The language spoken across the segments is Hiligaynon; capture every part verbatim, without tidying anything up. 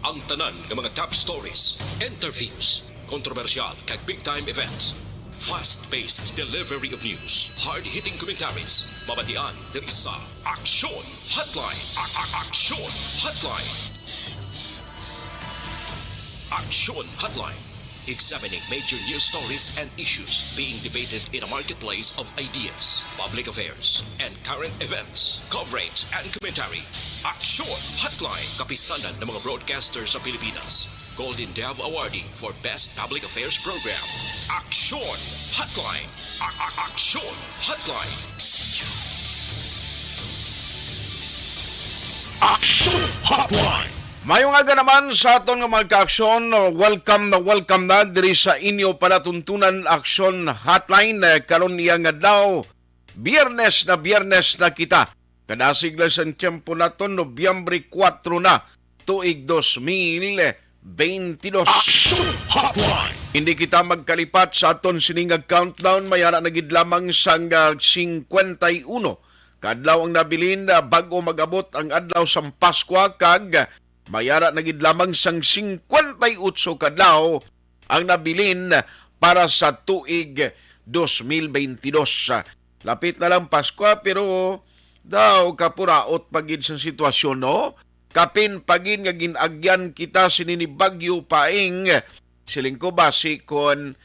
Ang tanan nga mga top stories, interviews, kontrobersyal kag big time events. Fast-paced delivery of news, hard-hitting commentaries, mabatian diri sa Aksyon Hotline. A- a- Aksyon Hotline. Aksyon Hotline. Examining major news stories and issues being debated in a marketplace of ideas, public affairs, and current events. Coverage and commentary. Aksyon Hotline. Kapisanan ng mga broadcaster sa Pilipinas. Golden Dove Awardee for Best Public Affairs Program. Aksyon Hotline. A- a- Aksyon Hotline. Aksyon Hotline. Mayong aga naman sa aton nga mga kaaksyon. Welcome na welcome na diri sa inyo palatuntunan Aksyon Hotline, eh, karon niya nga adlaw. Biyernes na, Biyernes na kita. Kadasig lang sang tiyempo naton, Nobyembre kuwatro na, tuig dos mil beintidos. Aksyon Hotline. Hindi kita magkalipat sa aton sini nga countdown. May ara na gid lamang sang, ah, singkwenta y uno ka adlaw ang nabilin, ah, bag-o mag-abot ang adlaw sang Paskwa, kag may ara na gid lamang sang singkwenta y otso ka adlaw ang nabilin para sa tuig dos mil beintidos. Lapit na lang Paskwa, pero daw kapuraot pa gid sa sitwasyon, no? Kapin pa gid nga gin-agyan kita sini ni Bagyo Paing. Siling ko, basi kon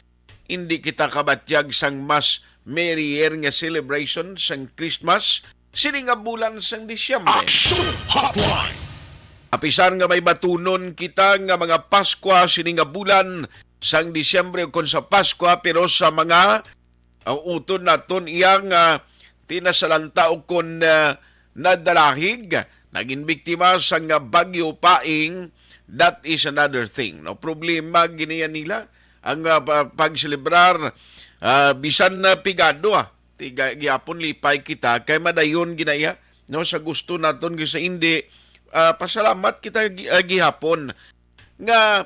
hindi kita kabatyag sang mas merrier nga celebration sang Christmas sini nga bulan sang Disyembre. Aksyon Hotline. Apisar nga may batunon kita nga mga Paskwa sini nga bulan sang Disyembre o kon sa Paskwa, pero sa mga, ah, utod naton iya nga tinasalanta o kon, ah, nadalahig, naging biktima sang, ah, Bagyo Paing, that is another thing, no? Problema giniya nila ang, ah, pa- pagselebrar, ah, bisan na pigado, ah. Tiga, gihapon lipay kita kay madayon ginaya, no, sa gusto naton kay sa hindi, ah, pasalamat kita gi- ah, gihapon nga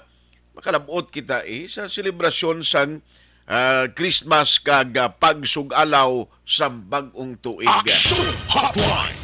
makalabot kita, eh, sa selebrasyon sang, ah, Christmas kag, ah, pagsug-alaw sa bag-ong tuig. Aksyon Hotline.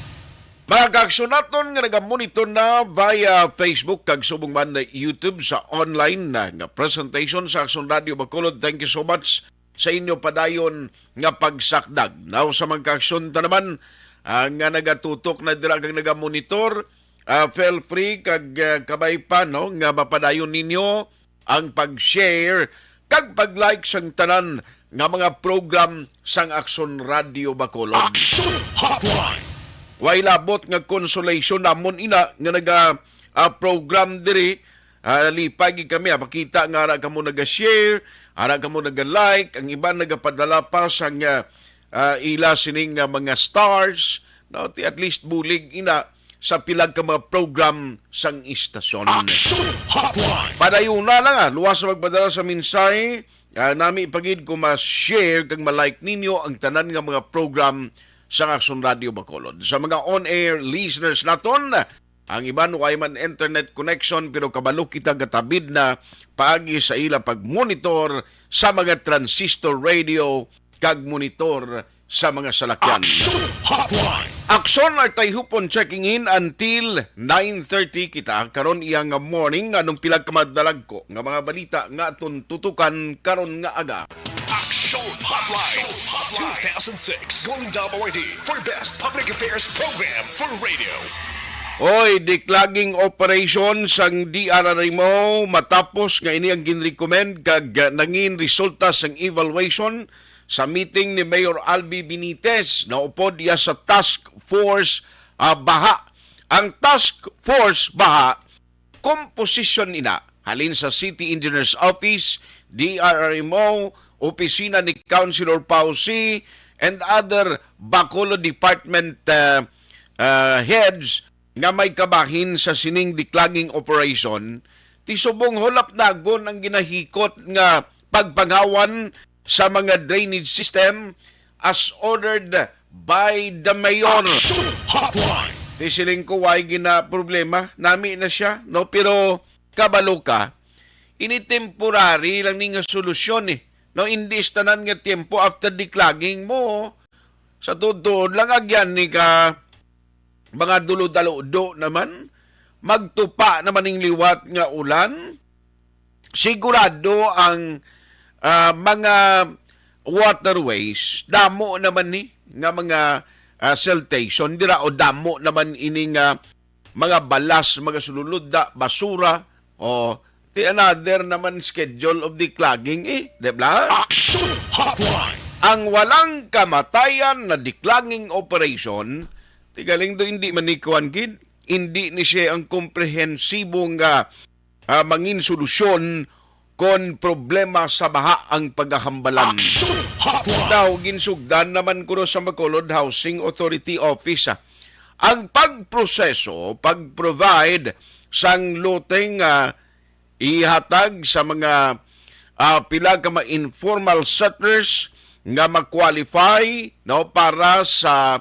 Mga kaaksyon naton nga nagamonitor na via Facebook kag subong man YouTube sa online na nga presentation sa Aksyon Radio Bacolod, thank you so much sa inyo padayon nga pagsakdag. Now, sa mga kaaksyon ta naman, ah, nga nagatutok na dira kag nagamonitor, ah, feel free kag, ah, kabay pa, no, nga mapadayon ninyo ang pag-share kag pag-like sang tanan nga mga program sang Aksyon Radio Bacolod. Aksyon Hotline. Way labot nga consolation namon ina nga naga, ah, program diri. Ah, lipay gid kami, ah, makita nga ara kamo naga-share, ara kamo naga-like, ang iban nagapadala pa sang, ah, ah, ila sining, ah, mga stars, no? Ti at least bulig ina sa pilag ka mga program sang istasyon. Aksyon Hotline. Padayuna lang, ah, luwas sa magpadala sa mensahe, ah, nami pa gid kung ma-share kag ma-like ninyo ang tanan nga mga program sang Aksyon Radio Bacolod. Sa mga on-air listeners naton, ang iban way man internet connection, pero kabalo kita gatabid na paagi sa ila pag-monitor sa mga transistor radio kag monitor sa mga salakyan. Aksyon Hotline. Aksyon Artay Hupon checking in until nine thirty kita karon iya nga morning. Anong pila ka madalagko nga mga balita nga aton tutukan karon nga aga? Aksyon Hotline two thousand six Golden Dove Awardee for Best Public Affairs Program for Radio. Oy, declogging operation sang D R R M O matapos nga ini ang ginrecommend kag, ah, nangin resulta sang evaluation sa meeting ni Mayor Albi Benitez, naupod iya sa Task Force, ah, Baha. Ang Task Force Baha, komposisyon ina halin sa City Engineer's Office, D R R M O, opisina ni Councilor Pausi, and other Bacolod Department, ah, ah, heads nga may kabahin sa sining declogging operation, ti subong hulapnagon ang ginahikot nga pagpangawan sa mga drainage system as ordered by the mayor. Action Hotline. Ti siling ko, way gina problema, nami na siya, no? Pero kabalo ka, ini temporary lang ni nga solusyon, eh. No, hindi tanan nga tiempo after declogging mo, sa tuod-tuod lang, agyan ni ka mga dulod-aludo naman. magtupa naman ning liwat nga ulan, sigurado ang, ah, mga waterways, damo naman ni nga mga, ah, siltation dira, o damo naman ini nga mga balas, mga sululudda, basura, o the another naman schedule of declogging, eh, di ba? Action Hotline! Ang walang kamatayan na declogging operation, tigaling do, hindi man ni kuwan gid, hindi ni siya ang komprehensibo nga, ah, mangin solusyon kon problema sa baha ang pagahambalan. Action Hotline! Daw, ginsugdan naman kuno sa Bacolod Housing Authority Office, ah, ang pagproseso, pag-provide sang lote nga ihatag sa mga, ah, pila ka mga informal settlers nga ma-qualify, no, para sa,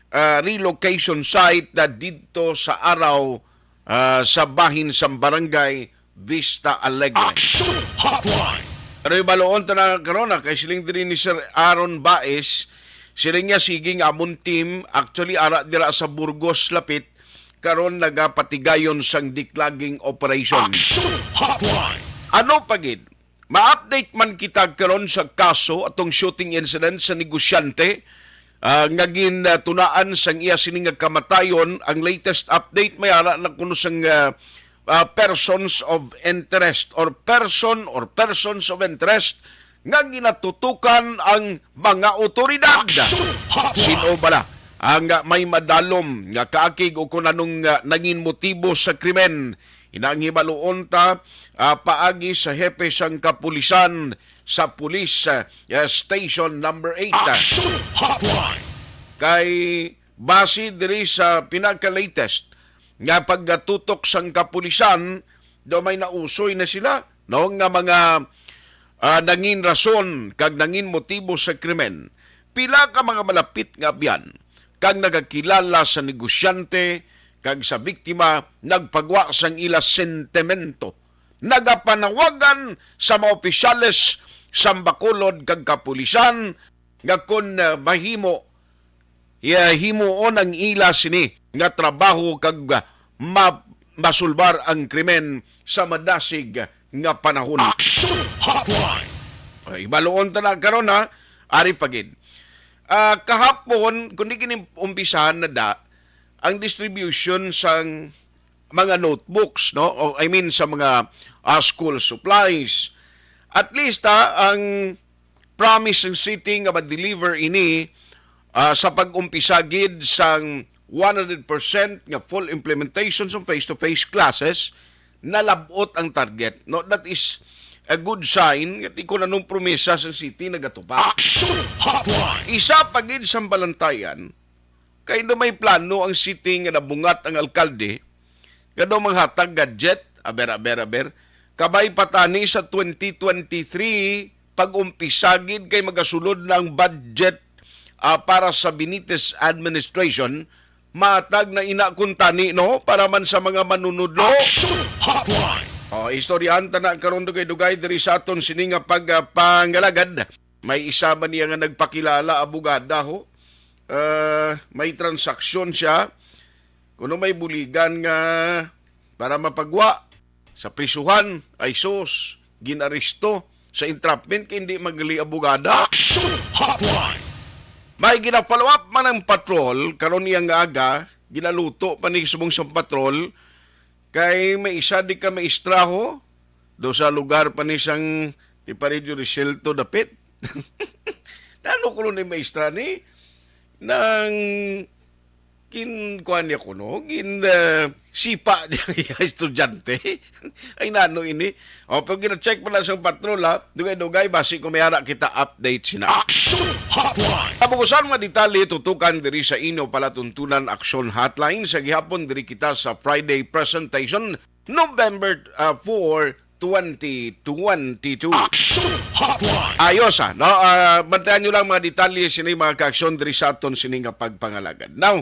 ah, relocation site na didto sa araw, ah, sa bahin sang barangay Vista Alegre. Action Hotline! Pero ibaluon ta na karon, ah, kay siling diri ni Sir Aaron Baez, siling niya, sige nga amon team, actually, ara dira sa Burgos, Lapit, karon nagapatigayon sang declogging operation. Action Hotline! Ano pa gid? Ma-update man kita karon sa kaso atong shooting incident sa negosyante, ah, nga gin, ah, tunaan sang iya sini nga kamatayon. Ang latest update, may ara na kuno sang, ah, ah, persons of interest or person or persons of interest nga ginatutukan ang mga otoridad. Action Hotline! Sino bala ang, ah, may madalom nga kaakig o kung anong, ah, nangin motibo sa krimen? Ina ang hibaluon ta, ah, paagi sa hepe sang kapulisan sa Police, ah, Station Number Eight. Action Hotline! Kay base diri sa pinaka-latest nga pagkatutok sang kapulisan, daw may nausoy na sila, no, nga mga, ah, nangin rason kag nangin motibo sa krimen. Pila ka mga malapit nga abyan kag nagakilala sa negosyante kag sa biktima nagpagwa sang ila sentimento, nagapanawagan sa mga opisyales sa Bacolod kag kapulisan nga kon, ah, mahimo, iya himuon ang ila sini nga trabaho kag, ah, ma-, masulbar ang krimen sa madasig nga panahon. Action Hotline! Ay, ibaluon ta na karon, ha. Ari pa gid. Ah, kahapon, kung di kini umpisahan na da, ang distribution sang mga notebooks, no? O, I mean, sa mga, ah, school supplies. At least, ha, ang promise ng city nga ma-deliver ini, ah, sa pag-umpisa gid sang one hundred percent nga full implementation sa face-to-face classes, nalab-ot ang target, no? That is a good sign nga ti kun anong promesa sa city nagatupad. Action Hotline! Isa pa gid sang balantayan, kay daw may plano ang city nga nabungat ang alkalde nga daw manghatag gadget, aber, aber, aber. Kabay pa tani sa twenty twenty-three, pag-umpisa gid kay magasulod na ang budget, ah, para sa Benitez administration, matag na ina kuntani, no, para man sa mga manunudlo. Action Hotline! Oh, istoryahan ta na karon dugay-dugay diri sa aton sini nga pagpangalagad. May isa man niya nga nagpakilala, abogada, ho. Ah, may transaksyon siya. Kuno may buligan nga para mapagwa sa prisuhan, ay sus, ginaresto sa entrapment kay hindi magali abogada. Action Hotline! May gina-follow up man ang patrol karon niya nga aga, ginaluto pa ni subong sa patrol kay may isa di ka maestra, ho, do sa lugar pa ni sang ni Parejo Resilto dapit. Nano kuno ni maestra ni nang gin kuan niya kuno, gin, ah, sipa niya iya estudyante. Ay, nano ini? O, pero gina-check pa na sang patrol, ha. Dugay-dugay, basi kung may ara kita update sina. Action Hotline! Kabukusan nga detalye tutukan diri sa inyo palatuntunan Action Hotline. Sa gihapon, diri kita sa Friday presentation, November, ah, four, twenty twenty-two. Action Hotline! Ayos, ah, no? Ah, bantayan nyo lang mga detalye sini mga kaaksyon diri sa aton sini nga pagpangalagad. Now,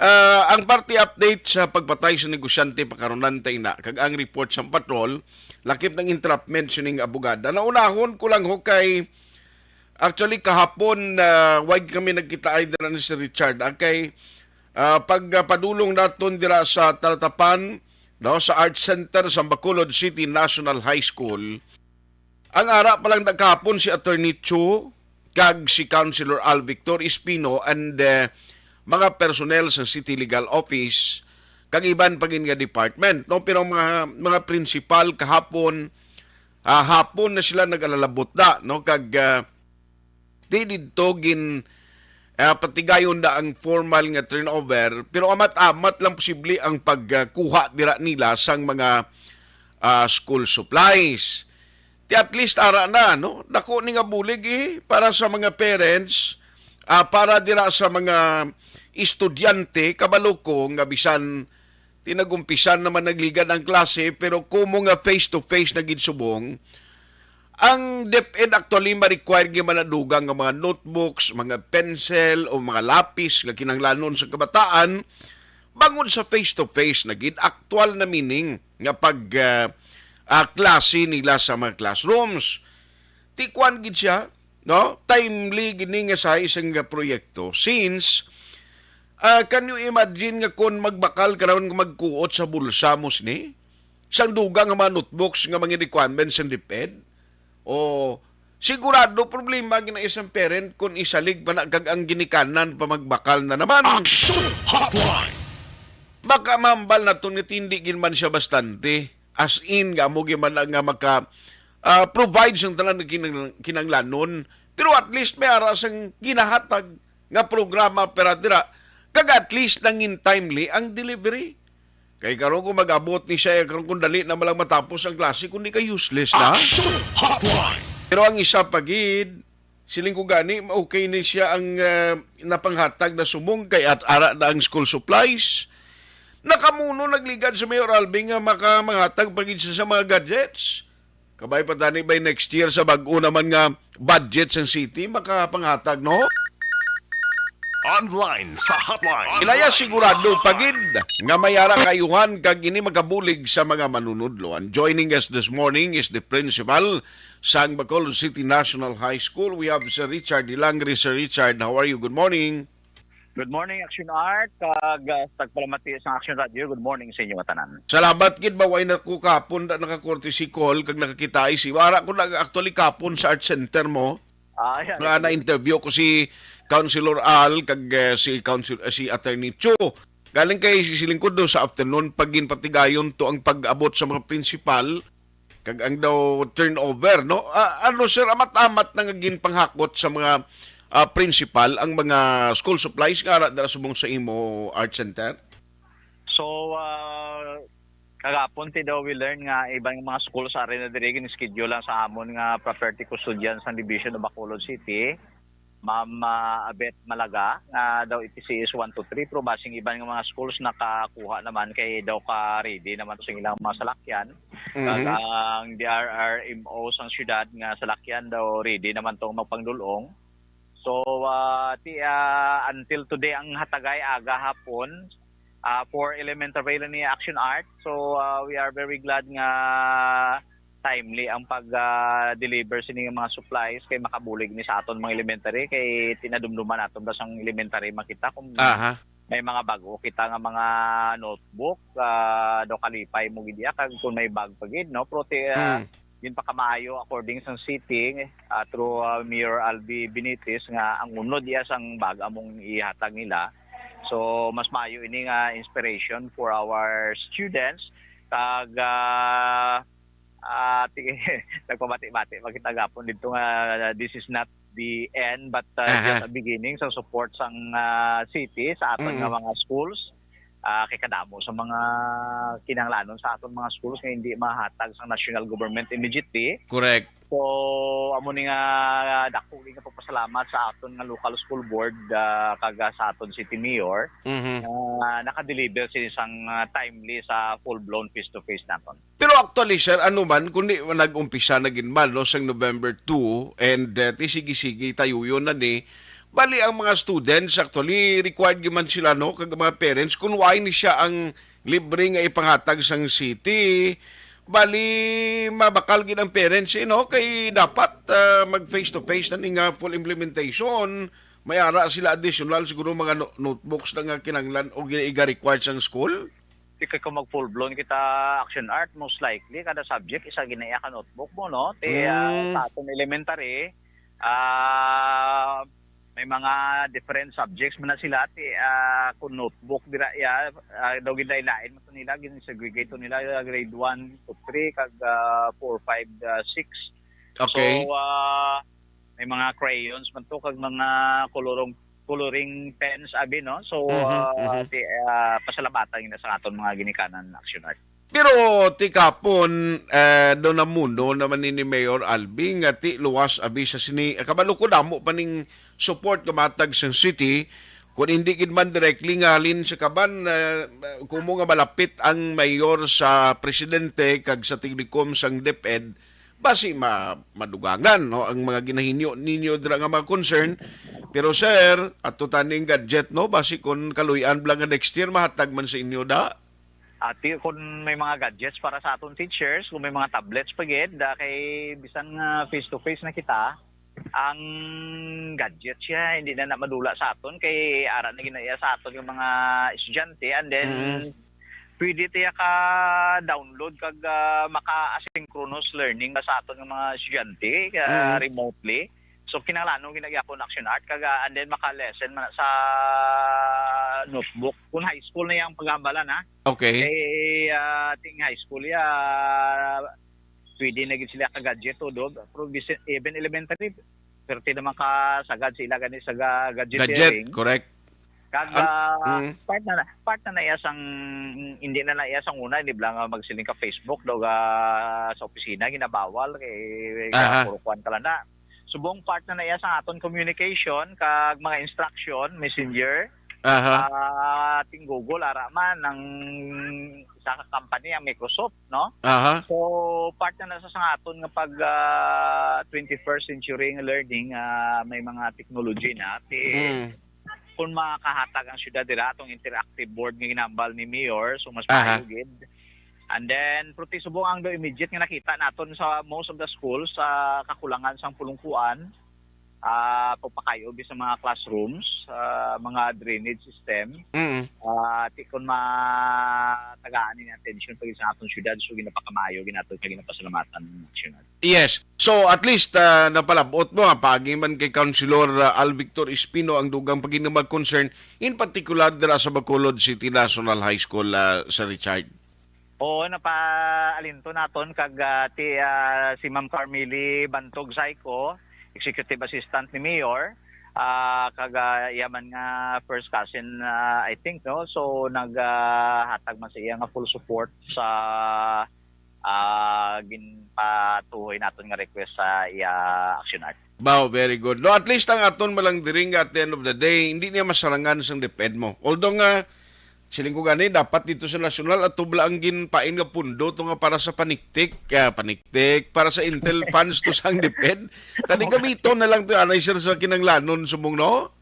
ah, ang party update sa pagpatay sa negosyante pakarunan tay na kag ang report sa patrol lakip ng entrapment sining abogada. Naunahon ko lang ho kay, actually, kahapon, ah, wag kami nagkita ay dira ni si Richard. Ah, kay, ah, pag, ah, padulong naton dira sa Talatapan, no, sa Arts Center sa Bacolod City National High School. Ang ara pa lang nagkahapon si Attorney Chu kag si Councilor Al Victor Espino and, eh, mga personnel sa City Legal Office kag iban pa gid nga department, no? Pero ang mga, mga principal kahapon, ah, hapon na sila nag-alalabot na, no? Kag, ah, di didto gin, ah, patigayon na ang formal nga turnover, pero amat-amat lang posible ang pagkuha dira nila sang mga, ah, school supplies. Ti at least ara na, no? Dako ni nga bulig, eh, para sa mga parents, ah, para dira sa mga estudyante, kabalo ko nga bisan tinagumpisan naman nagligad ang klase, pero kumo nga face-to-face na gid subong, ang DepEd actually ma-require gid man ang dugang nga mga notebooks, mga pencil, o mga lapis nga kinahanglanon sa kabataan, bangod sa face-to-face na gid, actual na meaning nga pag, ah, ah, klase nila sa mga classrooms. Ti kuwan gid siya, no? Timely gid ni nga sa isang, ah, proyekto since, ah, can you imagine nga kung magbakal ka naman nga magkuot sa bulsa mo sini? Sang dugang nga mga notebooks nga mga requirements sang DepEd? O, sigurado problema gid na isang parent kung isalig pa na kag ang ginikanan pa magbakal na naman. Action Hotline! Baka mahambal naton nga tindi gid man siya bastante. As in, nga amo gid man nga maka, ah, provide sang tanan nga kinang-, kinanglanon. Pero at least may ara sang ginahatag nga programa para dira. Kag at least nangin timely ang delivery. Kay karon kung mag-abot ni siya, karon kung dali na malang matapos ang klase, kundi ka useless na. Action Hotline! Pero ang isa pa gid, siling ko gani, okay ni siya ang, ah, napanghatag na subong kay at ara na ang school supplies. Nakamuno nagligad sa Mayor Alvin nga makamanghatag pa gid siya sa mga gadgets. Kabay pa tani by next year sa bag-o naman nga budget sa city makapanghatag, no? Online sa hotline. Inaya sigurado pa gid nga may ara kayuhan kag ini makabulig sa mga manunudlo. And joining us this morning is the principal sang Bacolod City National High School. We have Sir Richard Hilangre. Sir Richard, how are you? Good morning. Good morning, Action Art, kag, ah, tagpalamati sa Action Radio. Good morning sa inyo nga tanan. Salamat gid ba, way na ko kapon da naka-courtesy call kag nakakita si ara ko na actually kapon sa Art Center mo. Ah, yeah, nga yeah. Na-interview ko si Councilor Al kag, eh, si Council, eh, si Attorney Chu. Galing kay si Silingkod do sa afternoon pag ginpatigayon to ang pag-abot sa mga principal kag ang daw turnover, no? Ah, ano, sir, amat-amat na nga ginpanghakot sa mga, ah, principal ang mga school supplies nga ara dira subong sa imo Art Center? So, ah, kagapon ti daw we learn nga iban nga mga schools sa area na diri gin-schedule lang sa amon nga property custodian sa Division of Bacolod City, Ma'am, ah, Abet Malaga, nga daw iti C S one two three, pero basing iban nga mga schools nakakuha naman kay daw ka-ready naman to sa ilang mga salakyan. Mhm. Kag ang D R R M O sang syudad nga salakyan daw ready naman tong magpangdul-ong. So, ah, ti, ah, until today ang hatagay aga hapon, ah, for elementary lang ni Action Art. So, ah, we are very glad nga timely ang pag, ah, deliver sini nga mga supplies kay makabulig ni sa aton mga elementary kay tinadumduman naton ba sang elementary makita kung Aha. may mga bag-o kita nga mga notebook, ah, daw kalipay mo gid iya kag kung may bag pa gid, no? Pero ti, ah, Mm. ginpakamaayo according sa city, ah, through, ah, Mayor Albi Benitez nga ang unod iya sang bag among ihatag nila. So, mas maayo ini nga inspiration for our students. Kag, ah, ah, ti-, nagpabati-bati pa kita gapon dito nga this is not the end but, ah, Aha. just a beginning sa support sang, ah, city sa aton nga Mm-mm. mga schools. Ah, kay kadamo sa mga kinahanglanon sa aton mga schools nga hindi mahatag sa national government immediately. Correct. So, amo ni nga dako nga pagpasalamat sa aton nga local school board, ah, kag sa aton city mayor Mhm. nga naka-deliver sini sang, ah, timely sa full-blown face-to-face naton. Pero actually, sir, ano man, kundi nag-umpisa na gid man, no, sang November two, and, eh, ti sige-sige, tayuyon na ni. Bali, ang mga students, actually, required gid man sila, no, kag mga parents, kung why ni siya ang libre nga ipanghatag sang city, bali, mabakal gid ang parents, eh, no, kay dapat, ah, mag face-to-face na ni nga full implementation. May ara sila additional, siguro, mga no-, notebooks na nga kinanglan o gina-, iga-required sang school? Di kay kung mag full blown kita action art, most likely kada subject isa gina iya ka notebook mo, no? Ti, ah, Mm. sa aton elementary, ah, may mga different subjects man na sila, ti, ah, kung notebook dira iya, ah, daw ginlain-lain mo to nila, gin-segregate to nila, ah, grade one to three, kag, ah, four, five, ah, six. Okay. So, ah, may mga crayons man to, kag mga kolorong, coloring pens, abi, no? So, Mhm, ah, mhm. ti, ah, pasalamatan gina sa aton mga ginikanan action art. Pero ti kapon, eh, do namuno naman ni, ni Mayor Albi nga ti luwas abi sa sini. Eh, kabalo ko damo pa ning support nga matag sang city. Kung hindi gid man directly nga halin sa kaban, eh, kumo nga malapit ang mayor sa presidente kag sa tignikom sang DepEd, basi ma-, madugangan, no, ang mga ginahinyo ninyo dira nga mga concern. Pero sir, ato taning gadget, no, basi kung kaluy-an bala nga next year mahatag man sa inyo da. Ati, kung may mga gadgets para sa aton teachers, kung may mga tablets pa gid, ah, kay bisan nga face to face na kita, ang gadget siya hindi na, na madula sa aton kay ara na gina iya sa aton yung mga estudyante, and then Mm. pwede tiya ka download kag, ah, maka-asynchronous learning na sa aton nga mga estudyante, ah, Mm. remotely. So kinahanglanon gina gyapon action art kag, ah, and then maka-lesson man sa notebook. Kung high school na yang paghambalan, ha. Okay. Kay, ah, ting high school ya, pwede na gid sila ka gadget o do, pero bisi-, even elementary, perte naman ka sagad sila gani sa ga-, gadget Gadget, sharing. Correct. Kag, Ang ah, mm. part na, part na na iya sang, hindi na na iya sang una, di ba nga magsiling ka Facebook daw ga, sa opisina, ginabawal, kay Aha. gapurukuan ka lang na. Subong part na na iya sang aton communication, kag mga instruction, messenger, Aha. ah, ting Google, ara man, ang isa ka company, ang Microsoft, no? Aha. So, part na na sa, sa aton nga pag, ah, twenty-first century nga learning, ah, may mga technology na, ti, Mm. kung makahatag ang syudad dira, atong interactive board nga ginambal ni Mayor, so mas Aha. maayo gid. And then, pero ti subong ang do immediate nga nakita naton sa most of the schools, sa kakulangan sang pulungkuan, ah, pagpakayo gid sa mga classrooms, ah, mga drainage system, Mm. ah, ti kon matagaan ni attention pa gid sa aton syudad, so ginapakamaayo gid naton kag ginapasalamatan ang aksyon naton. Yes. So, at least, ah, napalabot mo, ah, paagi man kay Councilor, ah, Al Victor Espino ang dugang pag-inumag concern, in particular dira sa Bacolod City National High School, ah, Sir Richard. Oo, napaalinto naton kag, ah, ti, ah, si Ma'am Carmely Bantog Saico, Executive Assistant ni Mayor, ah, kag, ah, iya man nga first cousin, ah, I think, no? So, nag, ah, hatag man sa iya nga full support sa, ah, ginpatuhoy naton nga request sa iya action art. Wow, very good. No, at least ang aton man lang diri nga at the end of the day, hindi niya masarangan sang DepEd mo. Although nga, siling ko gani, dapat dito sa nasyonal, ato bala ang ginpain nga pundo to nga para sa paniktik, ah, paniktik, para sa Intel funds to sang DepEd. Tani gamiton na lang to, anay, sir, sa kinanglanon, subong, no?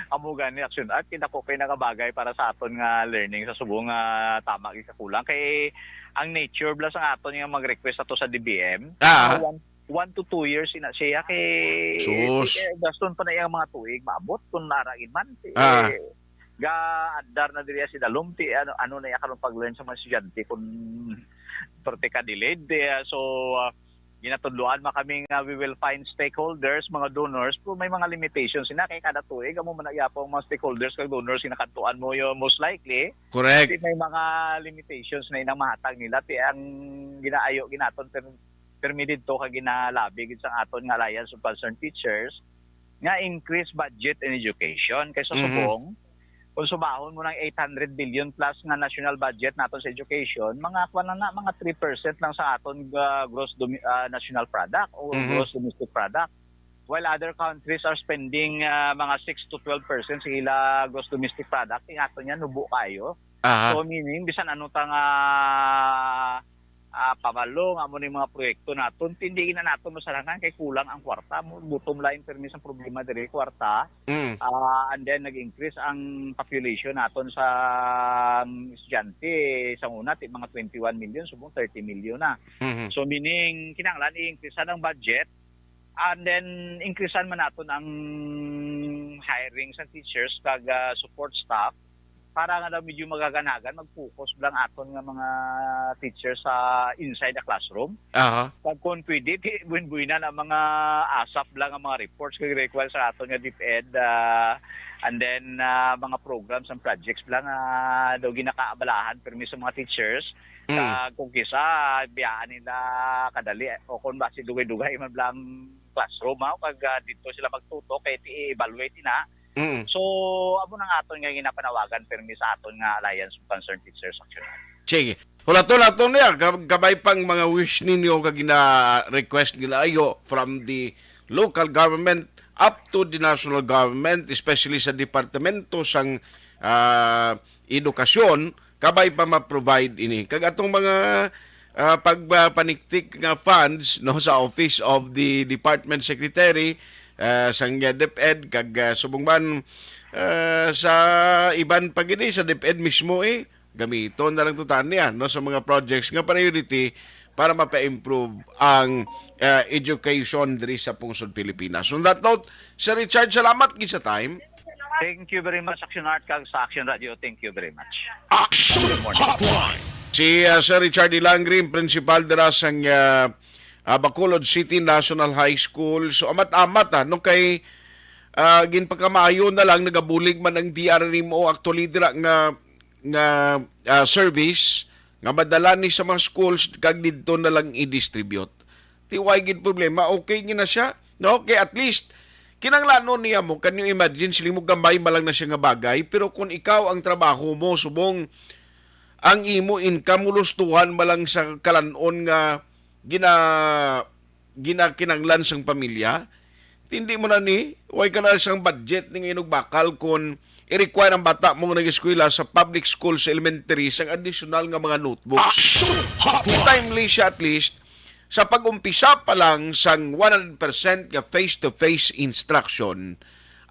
Amo gani, action art, kinako kay nakabagay para sa aton nga learning sa subong nga tama gid sa kulang. Kay ang nature bala sa aton nga mag-request ato sa D B M, Ah. mga one, one to two years ina siya kay Sus. eh, gaston pa na iyang mga tuig, maabot kung nara gid man. Eh, Ah. ga-andar na diri si Dalom, ti, ano, ano na iya karon pag-learn sa mga estudyante kung perte ka delayed. Eh, so, ah, ginatudloan man kami nga we will find stakeholders, mga donors, pero may mga limitations sina kay kada tuig amo man na gyapon ang mga stakeholders kag donors nga kadtuan mo, yung most likely Correct. di may mga limitations na inang mahatag nila, ti ang ginaayo ginaton per, permi didto kag ginalabi gid sa aton nga Alliance of Concerned Teachers nga increase budget in education kay sa Mhm. subong kung sumahon mo ng eight hundred billion plus nga national budget naton sa education, mga kuwan na, na, mga three percent lang sa aton, ah, gross domi-, ah, national product o Mhm. gross domestic product. While other countries are spending, ah, mga six to twelve percent sa ila gross domestic product, ang aton yan, nubo kayo. Aha. So, meaning, bisan ano ta nga, ah, pabalo nga amo ni mga proyekto naton, hindi na naton masarangan kay kulang ang kwarta. Mo, bottom line, permi sa problema diri, kwarta. Mm. Ah, and then, nag-increase ang population naton sa, um, estudyante. Sa una, ti, mga twenty-one million, subong thirty million na. Mhm. So, meaning, kinahanglan i-increase ang budget. And then, increasean man naton ang hiring sa teachers kag, ah, support staff. para nga daw medyo magaganagan, mag-focus lang aton nga mga teacher sa inside the classroom. Aha. Kag kung pwede, di, buin-buinan ang mga ASAP lang ang mga reports kag request sa aton nga DepEd, ah, and then, ah, mga programs and projects lang, ah, daw ginakaabalahan permi sa mga teachers. Mm. Kag kung kisa, biyaan nila kadali, o kung basi dugay-dugay man lang classroom, ha, kag, ah, dito sila magtuto, kay i-evaluate na. Mm. So, amo nang aton nga ginapanawagan permi sa aton nga Alliance of Concerned Teachers Action. Sige. Hulaton naton niya, kab-, kabay pang mga wish ninyo kag gina-request, ginaayo from the local government up to the national government, especially sa departamento sang, ah, edukasyon, kabay pa ma-provide ini. Kag atong mga, ah, pagpaniktik nga funds, no, sa Office of the Department Secretary, ah, sang DepEd, kag, ah, subong man, ah, sa iban pa gid, eh, sa DepEd mismo, eh, gamiton na lang to tani, ah, no, sa mga projects nga priority para mapa-improve ang, ah, education diri sa pungsod Pilipinas. On that note, Sir Richard, salamat gid sa time. Thank you very much, Action Art, kag sa Action Radio. Thank you very much. Action Hotline. Si, ah, Sir Richard Ilangri, principal dira sang, ah, ah, Bacolod City National High School. So, amat-amat, ah, no, kay, ah, ginpakamaayo na lang, nagabulig man ang D R R M O actually dira nga, nga, ah, service nga madala ni sa mga schools kag didto na lang i-distribute. Ti way gid problema, okay gid na siya. No? Kay at least, kinanglanon niya mo, can you imagine, siling mo gamay man lang na siya nga bagay, pero kung ikaw ang trabaho mo, subong ang imo income, mulustuhan man lang sa kalan-on nga gina-, ginakinanglan sang pamilya, tindi mo na ni, way ka na sang budget ni nga inugbakal kung i-require ang bata mo nga nag-eskwela sa public school sa elementary sang additional nga mga notebooks. Action Hotline! Timely siya at least, sa pag-umpisa pa lang sang one hundred percent nga face-to-face instruction,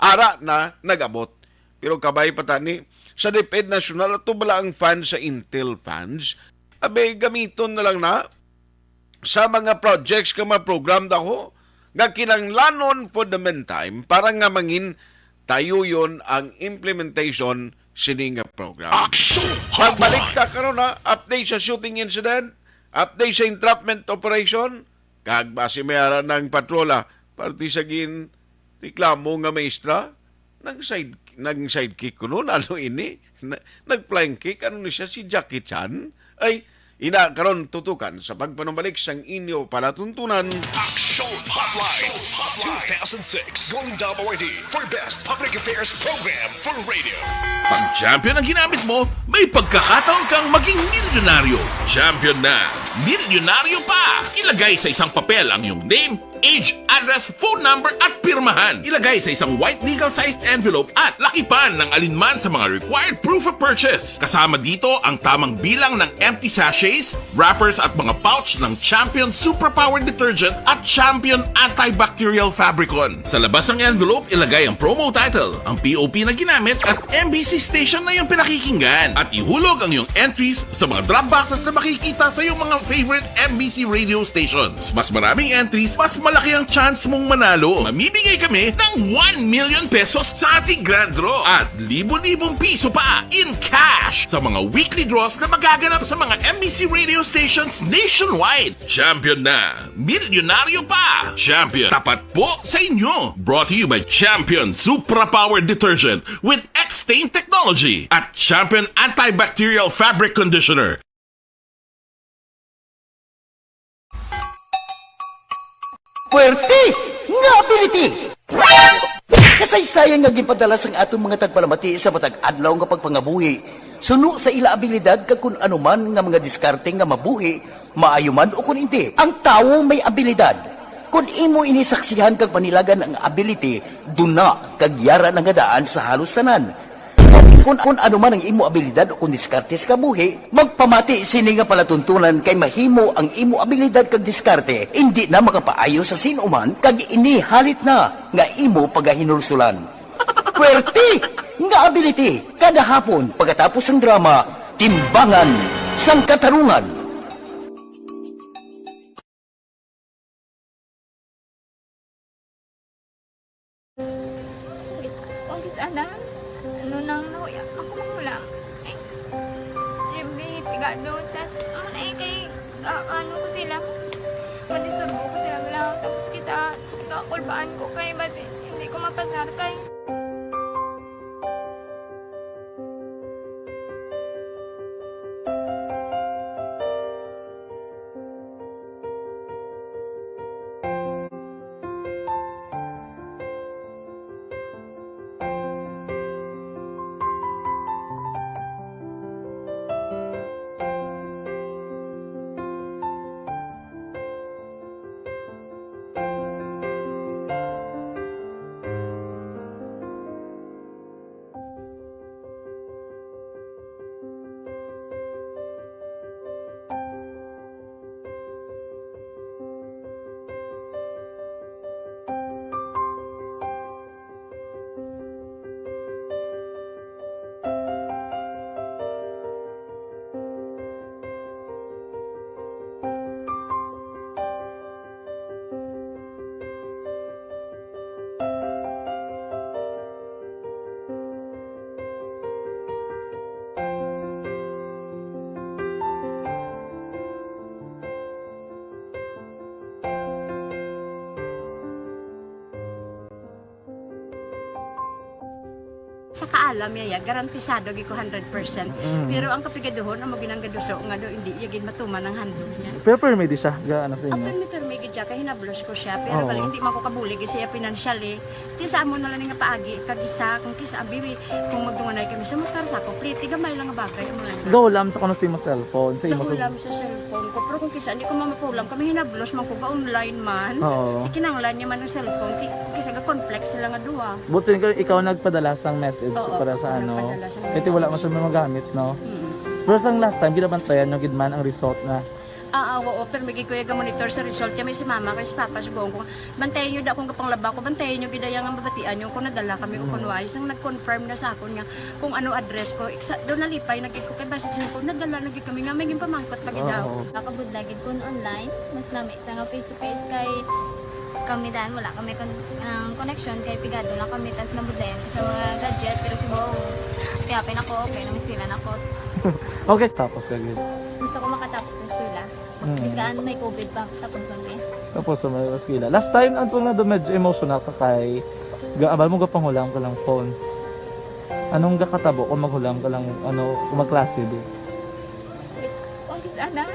ara na nag-abot. Pero kabay pa tani, sa DepEd National, ato bala ang funds sa Intel funds? Abi, gamiton na lang na sa mga projects kag mga program daw nga kinanglanon for the meantime para nga mangin tayuyon ang implementation sini nga program. Action Pagbalik Hotline! Ta karon, ha, update sa shooting incident, update sa entrapment operation, kag basi may ara ng patrola, parte sa gin reklamo nga maestra, nang side, nang sidekick kuno, ano ini? Na, nag-flying kick, ano ni siya, si Jackie Chan? Ay, ina, karon tutukan sa pagpanumbalik sang inyo palatuntunan. Action Hotline two thousand six Golden Dome Awardee for Best Public Affairs Program for Radio. Pag champion ang ginamit mo, may pagkakataon kang maging milyonaryo. Champion na, milyonaryo pa! Ilagay sa isang papel ang iyong name, age, address, phone number, at pirmahan. Ilagay sa isang white legal-sized envelope at lakipan ng alinman sa mga required proof of purchase. Kasama dito ang tamang bilang ng empty sachets, wrappers, at mga pouch ng Champion Superpower Detergent at Champion Antibacterial Fabricon. Sa labas ng envelope, ilagay ang promo title, ang P O P na ginamit, at M B C station na iyong pinakikinggan. At ihulog ang iyong entries sa mga drop boxes na makikita sa iyong mga favorite M B C radio stations. Mas maraming entries, mas malaki ang chance mong manalo. Mamimigay kami ng one million pesos sa ating grand draw at libo-libong piso pa in cash sa mga weekly draws na magaganap sa mga M B C radio stations nationwide. Champion na! Milyonaryo pa! Champion, tapat po sa inyo! Brought to you by Champion Supra Power Detergent with X-Stain Technology at Champion Antibacterial Fabric Conditioner. Puwerte nga ability! Kasaysayan nga ginpadala sang aton mga tagpalamati sa matag adlaw nga pagpangabuhi, suno sa ila abilidad kag kun ano man nga mga diskarte nga mabuhi, maayo man o kun indi. Ang tawo may abilidad. Kun imo ini saksihan kag panilagan ang ability, duna kag yara na nga daan sa halos tanan. Kun, kun ano man ang imo abilidad o kun diskarte sa kabuhi, magpamati sini nga palatuntunan kay mahimo ang imo abilidad kag diskarte indi na makapaayo sa sin-o man kag ini halit na nga imo pagahinulsulan. Puwerte nga ability kada hapon pagkatapos sang drama, Timbangan sang Katarungan. Ang kis-, ang kis-, ana? Ano nang nahuya ako manghulam? Ay, siyempre, pigado. Tas, ano na eh, kay, ah, ano ko sila? Madisturbo ko sila, wala. Tapos kita, kakulbaan ko kay, basi, hindi ko mapasar kay. Sa kaalam niya, ya, garantisado gid ko hundred percent. Mm. Pero ang kapigaduhon, amo ginang gaduso nga do, hindi iya gid matuman ang handog niya. Pero permi di siya, ga, ano sa inyo? Ang permi, permi gid siya, kay hinablos ko siya. Pero Oo. bali, hindi man ko kabulig siya financially. Ti sa amo na lang nga paagi, kag isa, kung kisa, abi, kung magdunganay kami sa motor, sa ako, pliti, gamay lang nga bagay, amo lang. Gahulam sa kuno sa imo cellphone, sa imo Gahulam sa cellphone ko. Pero kung kisa, hindi ko mamapulam, kami hinablos man ko, ga-online man. Oo. Ikinanglan niya man ang cellphone, ti, kung kisa, ga-conflict sila nga duha. But so, ikaw, ikaw nagpadala sang message Oo, para sa ako ano? nagpadala sang Kaya ti wala man message. siya may magamit, no? Mm. Pero sang last time, ginabantayan nyo gid man ang result na? Ah, ah, oo, pero may gid ko yung monitor sa result. Kaya may si mama, kay si papa, subong ko, bantayan nyo da kung kapanglaba ko, bantayan nyo gid ang mabatian nyo kung nadala kami o Mm. kung wais. Nang nag-confirm na sa akon nga kung ano address ko, iksa, doon nalipay na gid ko, kay basta siya ko, nadala na gid kami nga, may ginpamangkot pa gid Oo. ako. Nakabudlay gid kun online, mas lami sa nga face to face kay kami dan, wala kami kon-, ang connection kay pigado lang kami, tas nabudlayan ko sa mga gadget, pero subong, happy-happy na ko, okay na, may eskwela na ko. Okay, tapos ka gid. Gusto ko makatapos sa eskwela. Mm. Bisan may covid pa, tapos ang eh. Tapos sa mga eskwela. Last time, ang tunga do medyo emotional ka kay, ga-, abal mo gapanghulam ka lang phone. Anong gakatabo kung maghulam ka lang, ano, kung magklase di? Kung kis-, ana,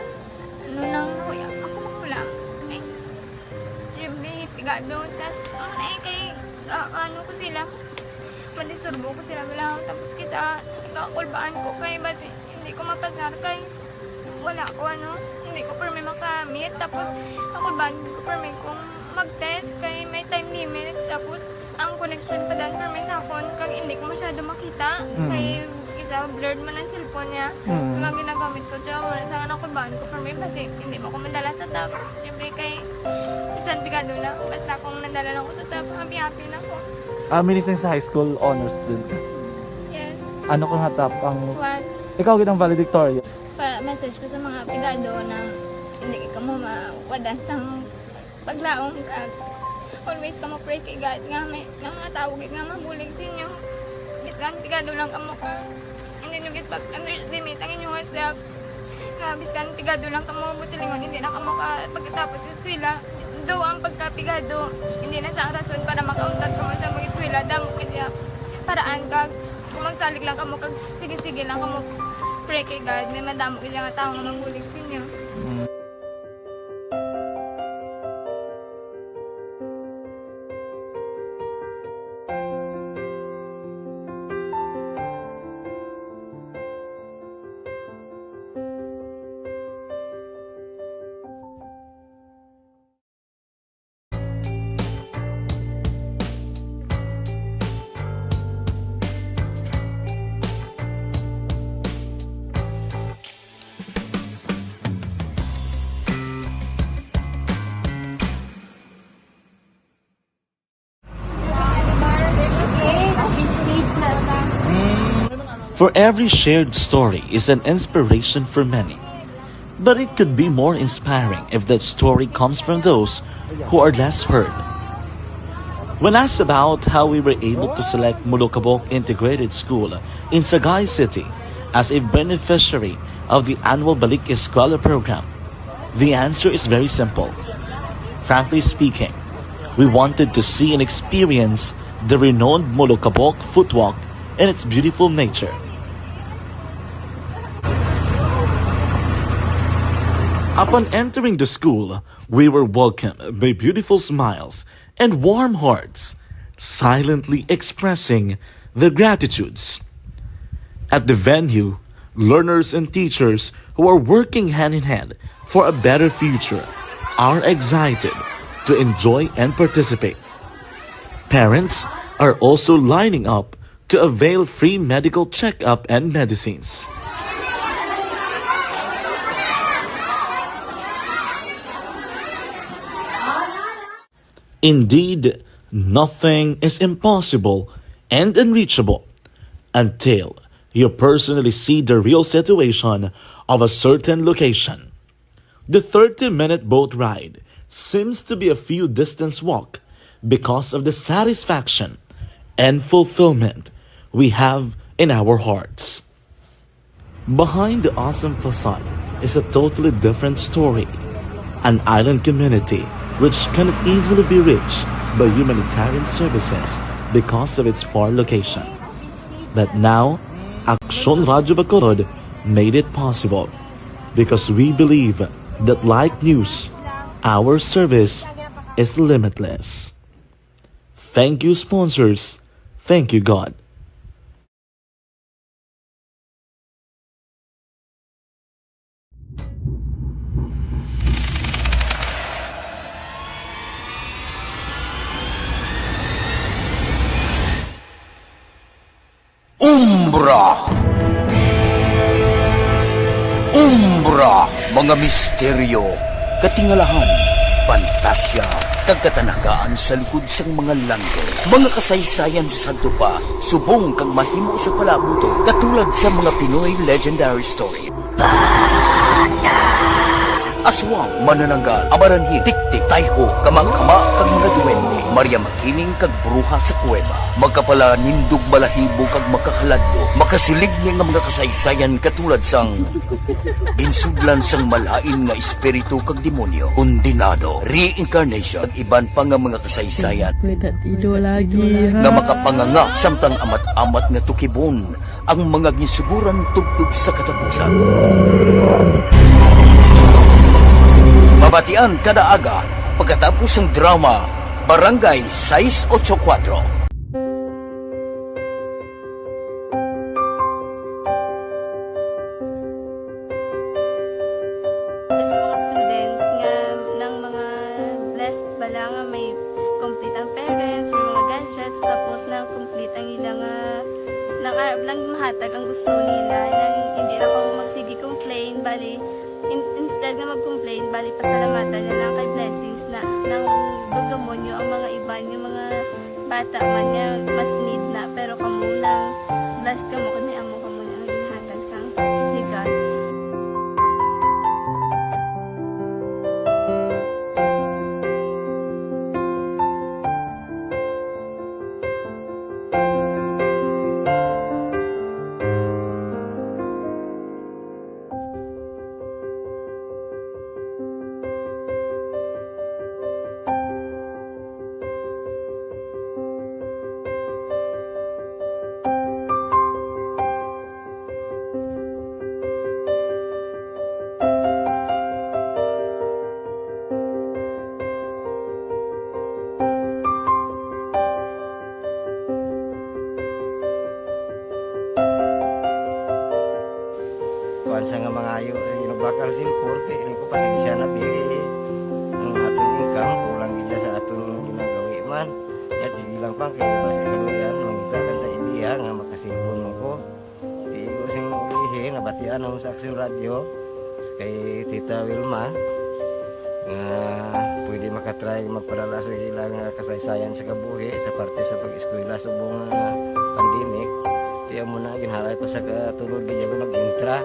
ano nang nahuya ako manghulam. Ay, siyempre, pigado. Tas, ano na eh, kay, ah, ano ko sila, madisturbo ko sila, wala. Tapos kita, kakulbaan ko kay, basi, hindi ko mapasar kay, wala ko, ano, hindi ko permi makamit. Tapos, kakulbaan ko permi kung mag-test kay may time limit. Tapos, ang connection pa dan permi sa akon, kag hindi ko masyado makita. Mm. Kay, isa, blurred man ang cellphone niya. Mm. Nga ginagamit ko, tsaka wala sa anak ko, baan ko permi, basi hindi mo ko madala sa top. Siyempre, kay, bisan pigado na, basta kung nadala lang ko sa top, happy-happy na ko. Ah, minising sa high school, honor student ka? Yes. Ano ka nga top ang One. Ikaw gid ang valedictorian? Pa-message ko sa mga pigado na hindi ka mo mawadan sa paglaom, kag always kamo pray kay God nga may, nga mga tawo gid nga mabulig sa inyo. Bisan pigado lang kamo ka, hindi nyo gid pag-underestimate ang inyong self. Nga bisan pigado lang kamo, buot silingon, hindi na kamo ka pagkatapos sa eskwela. Do ang pagkapigado, hindi na sa ang rason para makauntat kamo sa mag-eskwela. Damo gid ya paraan kag kung magsalig lang kamo kag sige-sige lang kamo pray kay God, may madamo gid nga tawo nga mabulig sa inyo. Mm. For every shared story is an inspiration for many. But it could be more inspiring if that story comes from those who are less heard. When asked about how we were able to select Molokabok Integrated School in Sagay City as a beneficiary of the annual Balik Eskwela program, the answer is very simple. Frankly speaking, we wanted to see and experience the renowned Molokabok footwalk and its beautiful nature. Upon entering the school, we were welcomed by beautiful smiles and warm hearts, silently expressing their gratitudes. At the venue, learners and teachers who are working hand in hand for a better future are excited to enjoy and participate. Parents are also lining up to avail free medical checkup and medicines. Indeed, nothing is impossible and unreachable until you personally see the real situation of a certain location. The thirty-minute boat ride seems to be a few distance walk because of the satisfaction and fulfillment we have in our hearts. Behind the awesome facade is a totally different story. An island community which cannot easily be reached by humanitarian services because of its far location. But now, Aksyon Radyo Bacolod made it possible because we believe that, like news, our service is limitless. Thank you, sponsors. Thank you, God. Umbra. Umbra, mga misteryo, katingalahan, pantasya, kag katanagaan sa likod sang mga langit. Mga kasaysayan sa sadto pa, subong kag mahimo sa palaabuton, katulad sa mga Pinoy legendary story. Aswang, manananggal, amaranhit, tiktik, tayho, kamakama, kag mga duwende. Maria Makiling kag bruha sa kuweba. Makapalanindog, balahibo, kag makahaladlok. Makasiling ni nga mga kasaysayan katulad sang ginsudlan sang malain nga espiritu kag demonyo, kondenado, reincarnation, kag iban pa nga mga kasaysayan May tatido lagi, ha? nga makapanganga samtang amat-amat nga tukibon ang mga ginsuguran tubtob sa katapusan. Mabatian kada aga pagkatapos sang drama Barangay sais ocho kuwatro. Sa mga students nga nang mga blessed bala nga may complete ang parents, may mga gadgets, tapos nang complete ang ila nga nang arab lang mahatag ang gusto nila, nang hindi na ko magsige complain, bali in, instead nga mag-complain, bali pasalamatan na lang kay blessings na nang dudumonyo ang mga iban nga mga bata man nga mas need na, pero kamo nang blessed kamo kay may amo kamo na nga ginhatag sang ni God. Kuan sa nga mangayo sa ginubakal simpon, kay ini ko pasensya na pili. Ang aton income, kulang gid sa aton ginagawi man. Yat, sige lang pang, kay basi kaluyan, mangita lang ta idea nga makasilpon mo ko. Tigo sing ulihi, nabatian ako sa Aksyon Radyo, kay Tita Wilma, nga pwede makatry magpadala sa ila nga kasaysayan sa kabuhi sa parte sa pag-eskwela subong nga pandemic. Ti amo na, ginhalay ko sa katulod, di ako nag-intra.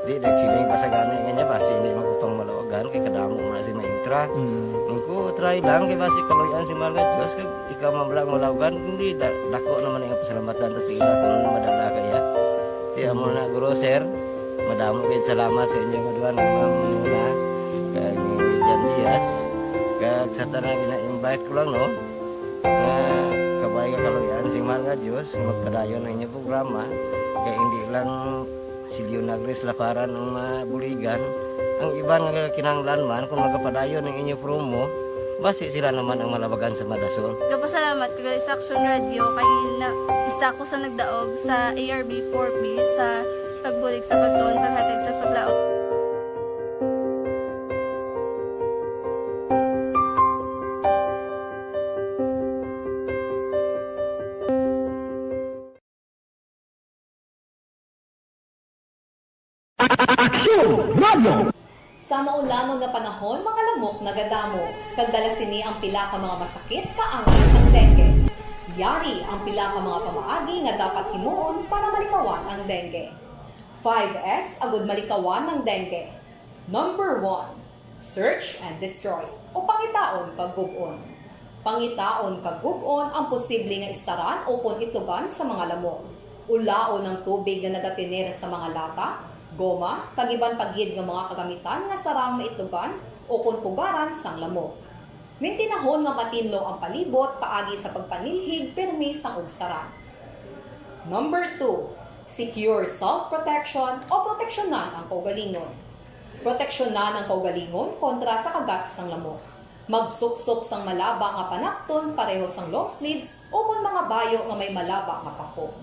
Di nagsiling pa sa gani nga niya, basi hindi man ko pang malawagan, kay kadamo mo na si maintra. Mm. Ang ko, try lang, kay basi kaluyan si Mahal nga Diyos, kag ikaw man lang malawagan, hindi, da-, dako naman ang pasalamatan ta sa ila kung ano madala kaya. Kaya mo na, guro, sir, madamo kayo salamat sa inyo nga duha, ni Ma'am Muna, kag ni Jan Diaz, kag sa tanan gina-invite ko lang, no, nga kabay nga kaluyan si Mahal nga Diyos, magpadayon ang inyong programa, kay hindi lang si Leonagris Laparan ang mabuligan. Ang iban nga kinahanglan man, kung magapadayon ang inyo promo, basi sila naman ang malabagan sa madason. Gapasalamat ko sa Action Radio kay na, isa ko sa nagdaog sa A R B four B sa pagbulig sa pagtuon, paghatag sa paglaom. Aksyon Radio! Sa maulanon nga panahon, mga lamok nagadamo, kag dala sini ang pila ka mga masakit kaangay sang dengue. Yari ang pila ka mga pamaagi nga dapat himuon para malikawan ang dengue. Five S agud malikawan ang dengue. Number one, search and destroy, o pangitaon kag gub-on. Pangitaon kag gub-on ang posible nga istaran ukon itlugan sa mga lamok. Ulaon ang tubig nga nagatener sa mga lata, goma, kag iban pa gid nga mga kagamitan nga sarang maitlugan ukon pugaran sang lamok. Mintinahon nga matinlo ang palibot paagi sa pagpanilhig pirmi sang ugsaran. Number two, secure self-protection o proteksyonan ang kaugalingon. Proteksyonan ang kaugalingon kontra sa kagat sang lamok. Magsuksok sang malaba nga panapton pareho sang long sleeves ukon mga bayo nga may malaba nga pako.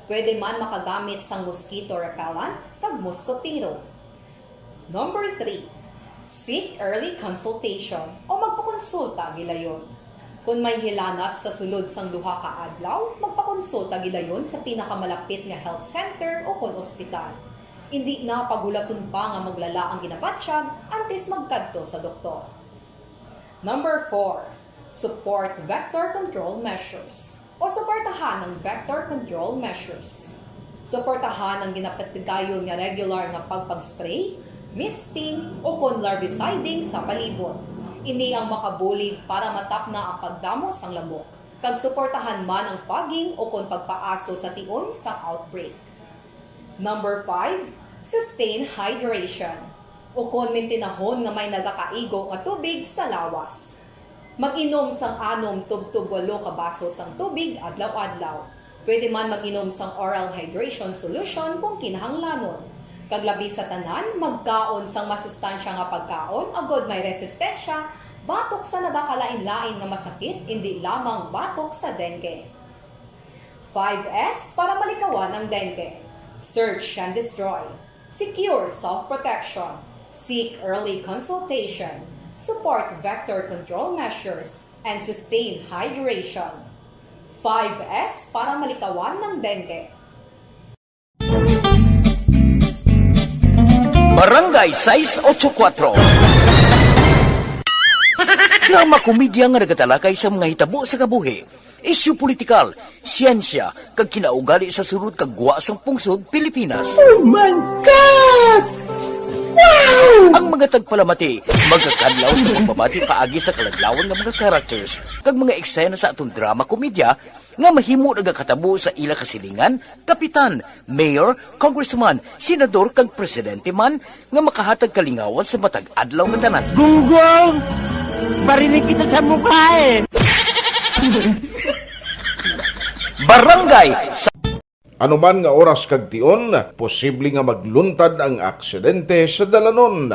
Pwede man makagamit sang mosquito repellent kag moskotero. Number three, seek early consultation o magpakonsulta gilayon. Kon may hilanat sa sulod sang duha ka adlaw, magpakonsulta gilayon sa pinakamalapit nga health center ukon ospital. Indi na paghulaton pa nga maglala ang ginabatyag antes magkadto sa doktor. Number four, support vector control measures o suportahan ang vector control measures. Suportahan ang ginapatigayon nga regular nga pagpag-spray, misting, ukon larviciding sa palibot. Ini ang makabulig para matapna ang pagdamo sang lamok, kag suportahan man ang fogging ukon pagpaaso sa tion sang outbreak. Number five, sustain hydration, ukon mintinahon nga may nagakaigo nga tubig sa lawas. Mag-inom sang anom tubtob walo ka baso sang tubig adlaw-adlaw. Pwede man mag-inom sang oral hydration solution kung kinahanglanon. Kag labi sa tanan, magkaon sang masustansya nga pagkaon agod may resistensya batok sa nagakalain-lain nga masakit, indi lamang batok sa dengue. Five S para malikawan ang dengue. Search and destroy. Secure self-protection. Seek early consultation. Support vector control measures. And sustain hydration. Five S para malikawan ang dengue. Barangay sais ocho kuwatro. Drama komedya nga nagatalakay sa mga hitabo sa kabuhi, isyu politikal, siyensya, kag kinaugali sa sulod kag gwa sang pungsod Pilipinas. Oh my God! Wow! Ang mga tagpalamati magakadlaw sa pagbabati paagi sa kaladlawan nga mga characters kag mga eksena sa aton drama komedya nga mahimo nagakatabo sa ila kasilingan, kapitan, mayor, congressman, senador, kag presidente man nga makahatag kalingawan sa matag adlaw nga tanan. Gunggong! Barinig kita sa mukha eh! Barangay sa Anuman nga oras kag tion, posible nga magluntad ang aksidente sa dalanon.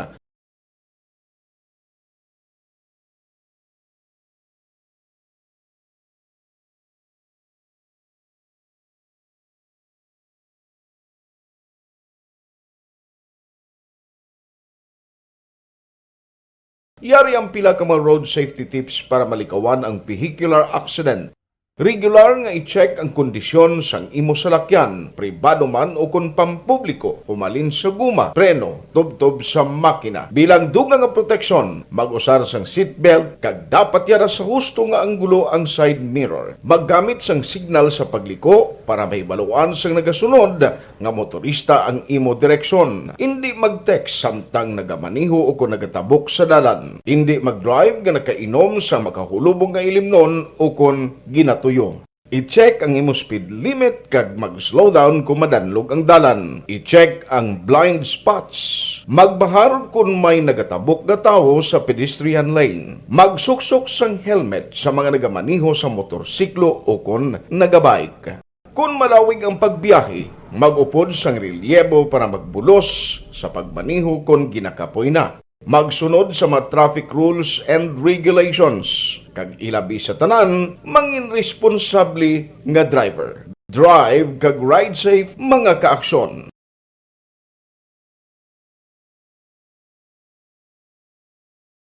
Yari ang pila ka mga road safety tips para malikawan ang vehicular accident. Regular nga i-check ang kondisyon sang imo salakyan, pribado man o kon pampubliko, humalin sa guma, preno, tubtob sa makina. Bilang dugang nga proteksyon, mag-usar sang seatbelt kag dapat yara sa husto nga anggulo ang side mirror. Maggamit sang signal sa pagliko para mahibaluan sang nagasunod nga motorista ang imo direksyon. Indi mag-text samtang nagamaneho o kon nagatabok sa dalan. Indi mag-drive nga nakainom sa makahulubong nga ilimnon o kon ginatuyo. I-check ang imo speed limit kag mag-slow down kon madanlog ang dalan. I-check ang blind spots. Magbahar kon may nagatabok nga tawo sa pedestrian lane. Magsuksok sang helmet sa mga nagamaneho sa motorsiklo o kon nagabike. Kon malawig ang pagbiyahe, mag-upod sang relyebo para magbulos sa pagmaneho kon ginakapoy na. Magsunod sa mga traffic rules and regulations, kag ilabi sa tanan, mangin responsable nga driver. Drive kag ride safe, mga kaaksyon.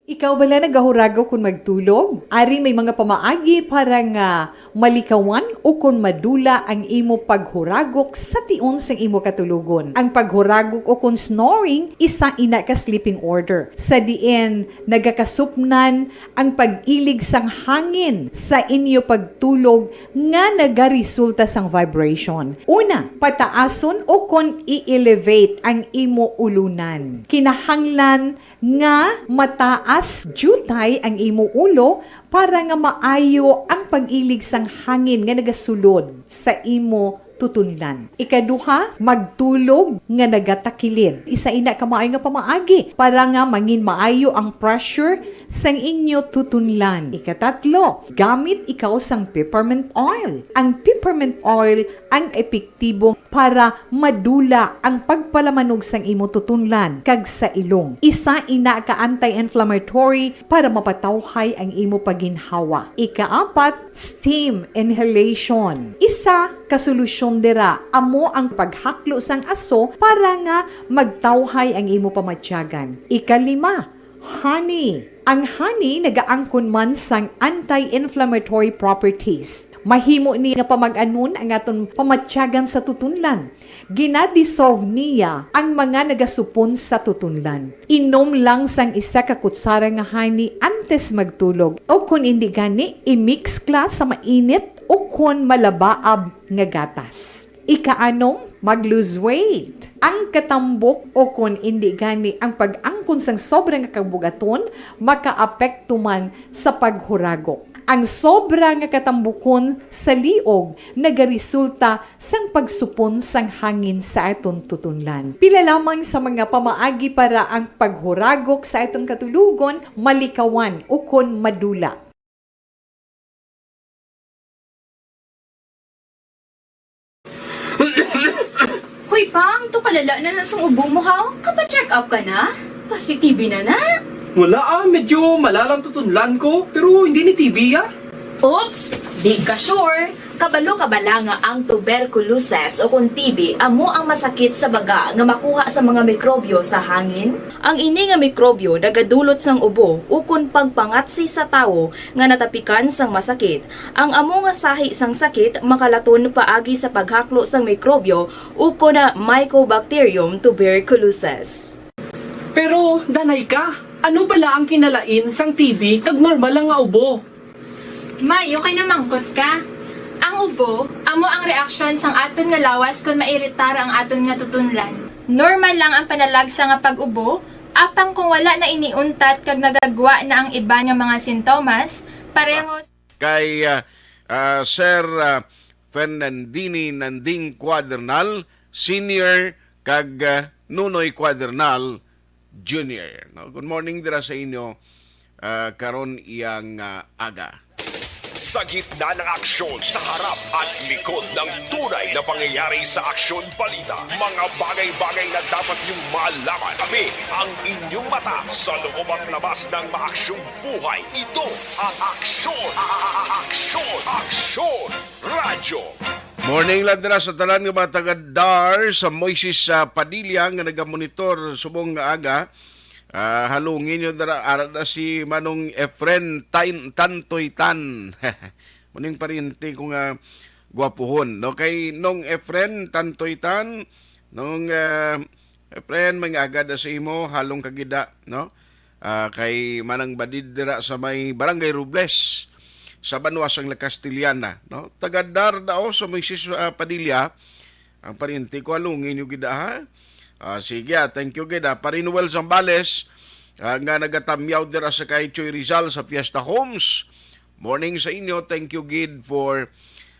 Ikaw bala nagahuragok kon magtulog? Ari may mga pamaagi para nga malikawan o kon madula ang imo paghuragok sa tion sang imo katulogon. Ang paghuragok o kon snoring, isa ina ka sleeping order, sa diin nagakasupnan ang pag-ilig sang hangin sa inyo pagtulog nga nagaresulta sang vibration. Una, pataason o kon i-elevate ang imo ulunan. Kinahanglan nga mataas diutay ang imo ulo para nga maayo ang pag-ilig sang hangin nga nagasulod sa imo tutunlan. Ikaduha, magtulog nga nagatakilid. Isa ina ka maayo nga pamaagi para nga mangin maayo ang pressure sang inyo tutunlan. Ikatatlo, gamit ikaw sang peppermint oil. Ang peppermint oil ang epektibo para madula ang pagpalamanog sang imo tutunlan kag sa ilong. Isa ina ka anti-inflammatory para mapatawhay ang imo pagginhawa. Ikaapat, steam inhalation. Isa ka solusyon dira amo ang paghaklo sang aso para nga magtawhay ang imo pamatyagan. Ikalima, honey. Ang honey nagaangkon man sang anti-inflammatory properties. Mahimo ni nga pamag-anon ang aton pamatyagan sa tutunlan. Gina-dissolve niya ang mga nagasupon sa tutunlan. Inom lang sang isa ka kutsara nga honey antes magtulog, o kon indi gani, i-mix kla sa mainit o kon malabaab nga gatas. Ikaanom, mag-lose weight. Ang katambok o kon indi gani ang pag-angkon sang sobra nga kabugaton makaapekto man sa paghuragok. Ang sobra nga katambukon sa liog nagaresulta sang pagsupon sang hangin sa aton tutunlan. Pila lamang sa mga pamaagi para ang paghuragok sa aton katulogon malikawan ukon madula. Hoy, Pang, to kalala na na sang ubo mo, ha? Kapa-check up ka na? Pasi-T B na na? Wala, ah, medyo malalang tutunlan ko, pero hindi ni T B, ah. Oops! Di ka sure? Kabalo ka bala nga ang tuberculosis o kon T B amo ang masakit sa baga nga makuha sa mga mikrobyo sa hangin? Ang ini nga mikrobyo nagadulot sang ubo ukon pagpangatsi sa tawo nga natapikan sang masakit. Ang amo nga sahi sang sakit makalaton paagi sa paghaklo sang mikrobyo ukon na Mycobacterium tuberculosis. Pero, danay ka, ano bala ang kinalain sang T B kag normal lang nga ubo? May, okay na mangkot ka. Ang ubo, amo ang reaksyon sang aton nga lawas kon mairitar ang aton nga tutunlan. Normal lang ang panalagsa nga pag-ubo, apang kung wala na ini untat kag nagagwa na ang iban nga mga sintomas, pareho Kay, ah, ah, Sir, ah, Fernandini Nanding Cuadernal Senior kag, ah, Nunoy Cuadernal Junior, no? Good morning dira sa inyo, ah, karon iyang, ah, aga. Sa gitna ng aksyon, sa harap at likod ng tunay na pangyayari sa Aksyon Balita, mga bagay-bagay na dapat niyong malaman. Kami ang inyong mata sa loob at labas ng maaksyong buhay. Ito ang Aksyon, a-, a-, a-, Aksyon, Aksyon Radyo. Morning lang dira sa tanan nga mga taga Dar sa Moises, ah, Padilla nga nagamonitor subong nga aga. Ah, halungin nyo dira, ara na si Manong Efren Tan-, Tantoy Tan. Muning paryente ko nga gwapuhon, no? Kay Nong Efren Tantoy Tan, Nong, ah, Efren, may nga agad sa imo, halong kagida, no? Ah, kay Manang Badid dira sa may Barangay Robles, sa banwa sang La Castellana, no? Taga Dar daw sa Moises, ah, Padilla, ang paryente ko, halungi niyo gid, ha? Ah, sige, ah, thank you gid, ah. Pare Noel Zambales, ah, nga nagatamyaw dira sa kay Choy Rizal sa Fiesta Homes. Morning sa inyo. Thank you gid for,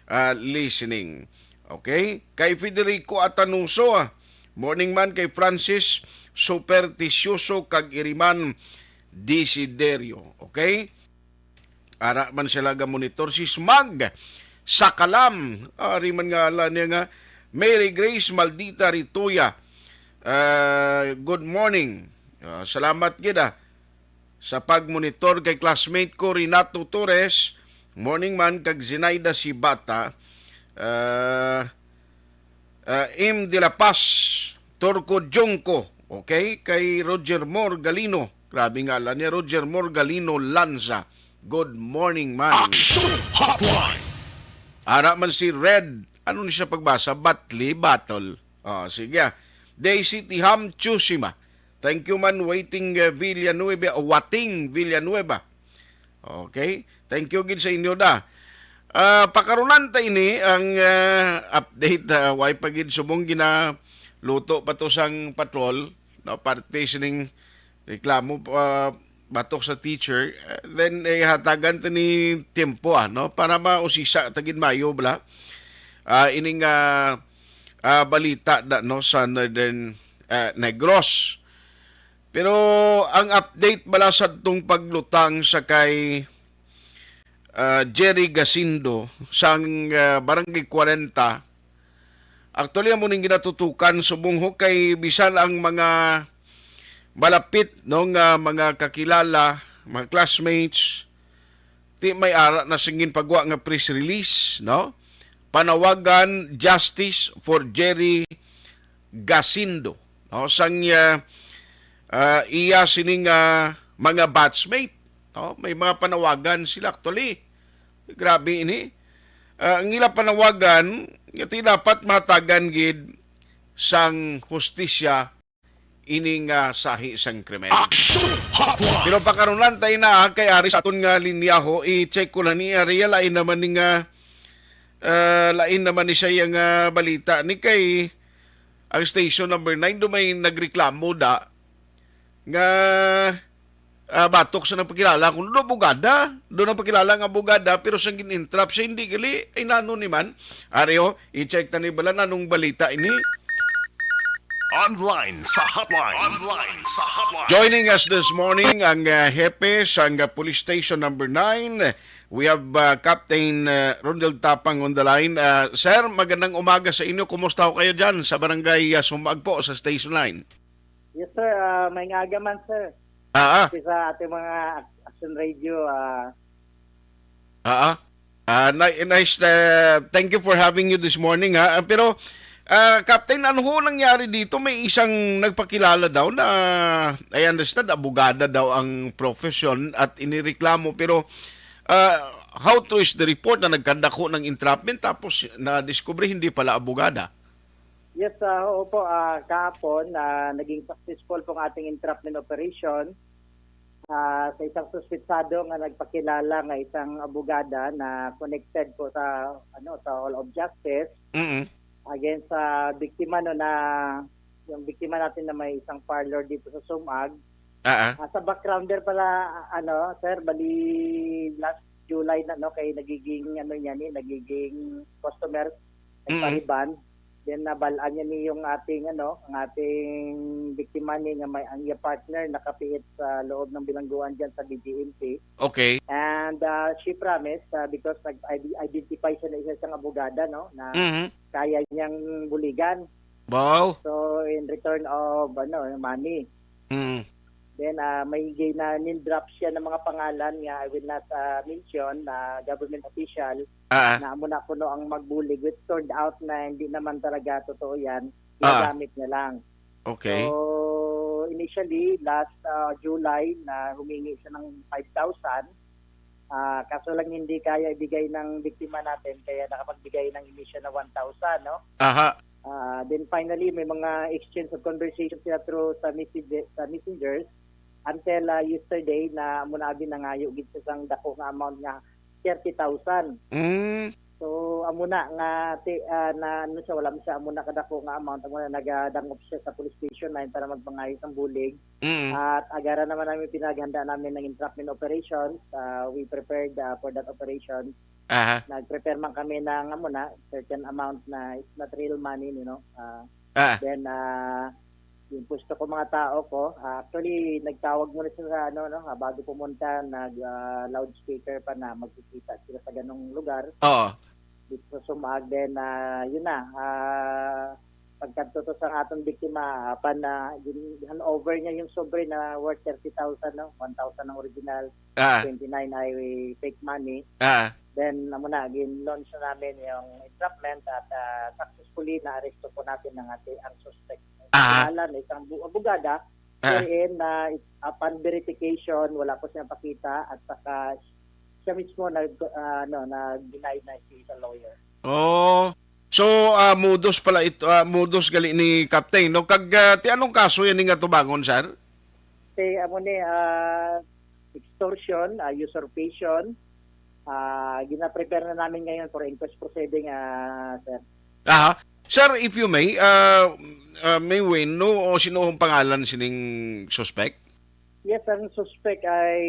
ah, listening. Okay? Kay Federico Atanuso, ah, morning man kay Francis Supersticioso kag Iriman Desiderio. Okay? Ara man sila ga monitor. Si Smag Sakalam, ari man nga ala niya nga, Mary Grace Maldita Rituya. Ah, good morning. Ah, salamat gid, ah, sa pagmonitor kay classmate ko, Renato Torres. Morning man kag Zinaida Sibata. Ah, ah, M de la Paz, Turco Junco, okay? Kay Roger Moore Galino. Grabe nga ala niya, Roger Moore Galino Lanza. Good morning, man. Action Hotline! Ara man si Red. Ano ni siya pagbasa? Batli, battle. Oh, sige, ah. Daisy Tiham Chusima. Thank you man, Waiting, eh, Villanueva, o Wating Villanueva. Okay? Thank you gid sa inyo da. Ah, pakarunan ta ini ang, ah, update, ah, way pa gid subong ginaluto pa to sang patrol, no, parte sining reklamo pa batok sa teacher. Eh, then, eh, hatagan ta ni tempo, ah, no, para mausisa ta gid mayo bala. Ah, ining, ah, ah, balita da, no, sa Northern, ah, Negros. Pero ang update bala sa tong paglutang sa kay, ah, Jerry Gacindo sang, ah, Barangay kwarenta, actually, amo ning ginatutukan subong ho kay bisan ang mga malapit, no, nga mga kakilala, mga classmates, ti may ara na sing ginpagwa nga press release, no? Panawagan justice for Jerry Gacindo, no? Sang, ah, ah, iya sining, ah, mga batchmate, no? May mga panawagan sila actually. Grabe ini. Ah, ang ila panawagan, nga ti dapat mahatagan gid sang hustisya ining, ah, sahi sang krimen. Action Hotline! Pero pakarunan tayo na, ah, kay ari sa aton nga linya ho, i-check ko lang ni Ariel, lain naman ni nga, ah, lain naman ni siya yung, ah, balita ni kay ang station number nine do may nagreklamo da nga, ah, batok sa nagpakilala kung do abogada, do nagpakilala nga abogada, pero sang gin-interrupt siya, hindi gali, ay nano ni man. Ari ho, i-check ta ni bala nanong balita ini. Online sa hotline. Online sa hotline. Joining us this morning ang, ah, hepe sang, ah, Police Station number nine. We have, ah, Captain, ah, Rondel Tapang on the line. Ah, sir, magandang umaga sa inyo. Kumusta ho kayo dyan sa barangay, ah, Sumag po sa Station nine? Yes, sir. Ah, may aga man, sir. Ah, ah. Sa ating mga Action Radio, ah, Ah, ah. Ah, ni-, nice, ah, thank you for having you this morning, ha. Ah, pero, ah, Captain, ano ho nangyari dito? May isang nagpakilala daw na, I understand, abogada daw ang profession at inireklamo. Pero, ah, how true is the report na nagkandak ho ng entrapment tapos na-discover hindi pala abogada? Yes, ah, oo po. Ah, kahapon, ah, naging successful pong ating entrapment operation, ah, sa isang suspetsado nga nagpakilala nga isang abogada na connected po sa, ano, sa Hall of Justice Mm-mm. against sa biktima, no, na yung biktima natin na may isang parlor dito sa Sumag. Ah, ah. Ah, sa backgrounder pala, ano, sir, bali last July na, no, kay nagiging, ano niya ni, nagiging customer, Mm. nagpariban. Then, nabalaan niya ni yung ating, ano, ang ating biktima ni nga may, ang iya partner nakapiit sa loob ng bilangguan dyan sa B J M P. Okay. And, ah, she promised, ah, because nag-, ide-, identify siya na isa siyang abogada, no, na Mhm. kaya niyang buligan. Wow. So, in return of, ano, money. Mm. Then, ah, may gina-name drop siya ng mga pangalan nga I will not, ah, mention, na government official Ah. na amo na kuno ang magbulig, which turned out na hindi naman talaga totoo yan. Ah. Ginagamit niya lang. Okay. So, initially, last, ah, July, na humingi siya ng five thousand. Ah, kaso lang hindi kaya ibigay ng biktima natin, kaya nakapagbigay ng initial na one thousand, no? Aha. Ah, then finally, may mga exchange of conversation sila through sa, message, sa messengers until ah, yesterday na amo na abi nangayo gid sa isang dako nga amount nga thirty thousand. Mm. So, amo na nga ti, ah, na ano siya, wala man siya amo na kadako nga amount, amo na nagadangop siya sa police station nine para magpangayo sang bulig. Mm. At agara naman namin pinaghanda namin ng entrapment operations. Ah, we prepared ah, for that operation. Aha. Nag-prepare man kami ng amo na certain amount na it's not real money, you know. Ah, Ah. then ah, yung pusto ko mga tao ko, ah, actually nagtawag muna sila sa ano no, ah, bago pumunta nag ah, loudspeaker pa na magkikita sila sa ganong lugar Oo. dito sa Sumag. Then ah, yun na, ah, pagkadto to sa atong biktima, apan na gin-, hand over niya yung sobre na worth thirty thousand, no? One thousand ang original, Ah. twenty-nine ay fake money. Ah. Then, amo na, gin-launch na namin yung entrapment at ah, successfully na-aresto po natin ang ati ang suspect. Ah. Kilala na isang bu- abogada, Ah. wherein na upon verification, wala po siyang pakita at saka siya mismo nag, ah, ano, nag-deny na si sa lawyer. Oh. So, ah, modus pala ito, ah, modus gali ni Captain, no? Kag ah, ti anong kaso yan nga tubangon, sir? Kay amo ni ah, extortion, ah, usurpation, ah, gina-prepare na namin ngayon for inquest proceeding, ah, sir. Aha. Sir, if you may, ah, ah, may way, no, o sino ang pangalan sining suspect? Yes, ang suspect ay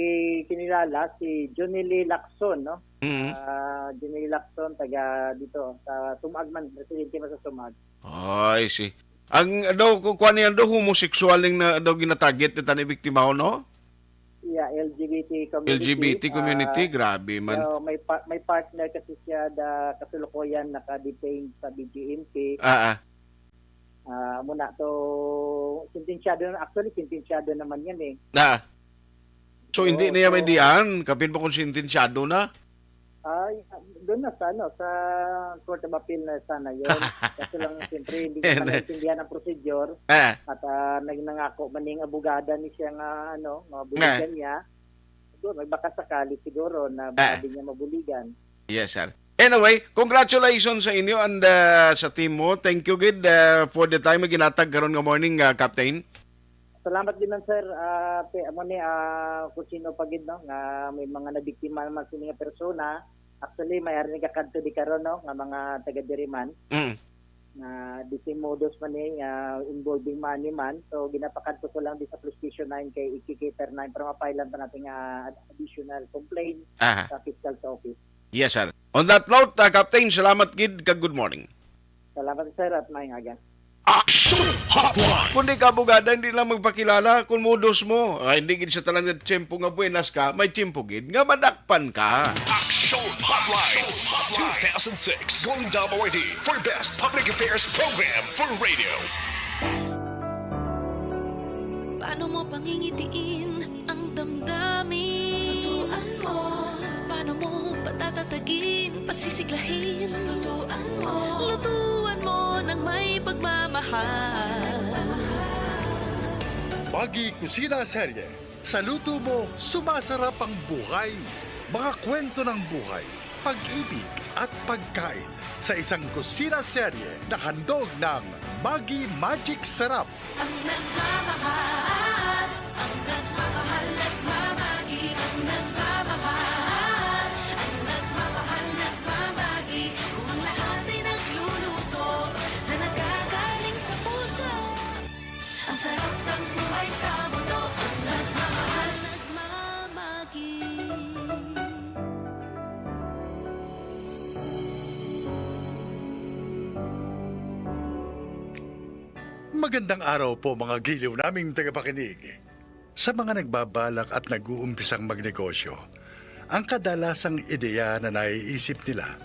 kinilala si Jonely Lacson, no? Mm. Ah, Jonely Lacson, taga dito, sa Sumag man, residente man sa Sumag. Ay, si. Ang daw ku- kuan niya daw homosexual ning na daw ginatarget ni tani biktima ho, no? Yeah, L G B T community. L G B T community, Ah, grabe man. So, may pa- may partner kasi siya da kasulukuyan naka-detain sa B J M P. Ah, ah. Ah, muna to sentensyado na, actually sentensyado naman yan eh. Ah. So hindi Oo, niya may so- diyan, kapin pa kung sentensyado na. Ay, doon na sa ano, sa Court of Appeal na sana yun. Kaso lang siyempre hindi niya Hindi. naintindihan ang procedure Ah. at ah, nag- nangako man ning abogada ni siya nga ano, mabuligan niya. Siguro may baka sakali siguro na Ah. pwede niya mabuligan. Yes, sir. Anyway, congratulations sa inyo and uh, sa team mo. Thank you gid uh, for the time nga ginatag karon nga morning, uh, Captain. Salamat din man, sir. Ah, te, amo ni ah, kung sino pa gid no nga may mga nabiktima naman sini nga persona. Actually, may ari nagakadto di karon no nga mga taga diri man Mm. na di si modus man ni ah, involving money man. So ginapakadto ko lang di sa police station nine kay ikikita nine para mapailan pa natin nga additional complaint Aha. sa fiscal sa office. Yes, sir. On that note, uh, Captain, salamat gid kag good morning. Salamat, sir, at maayong aga. Action Hotline. Kung di ka abogada, hindi lang magpakilala kung modus mo. Ah, hindi gid sa tanan nga tiyempo nga buenas ka, may tiyempo gid nga madakpan ka. Action Hotline. two thousand six Golden Dome Awardee for Best Public Affairs Program for Radio. Paano mo pangingitiin ang damdamin? Lutuan mo. Paano mo patatatagin, pasisiglahin? Lutuan mo. Lutuan mo ng may pagmamahal. Maggie Kusina Serye. Sa luto mo, sumasarap ang buhay. Mga kwento ng buhay, pag-ibig at pagkain sa isang kusina serye na handog ng Maggie Magic Sarap. Ang nagmamahal, ang nagmamahal, nagmamagi, ang nagmamahal, ang nagmamahal, nagmamagi, kung ang lahat ay nagluluto na nagagaling sa puso. Ang sarap ng buhay sa mundo, ang nagmamahal, nagmamagi. Magandang araw po, mga giliw naming tagapakinig. Sa mga nagbabalak at nag-uumpisang magnegosyo, ang kadalasang ideya na naiisip nila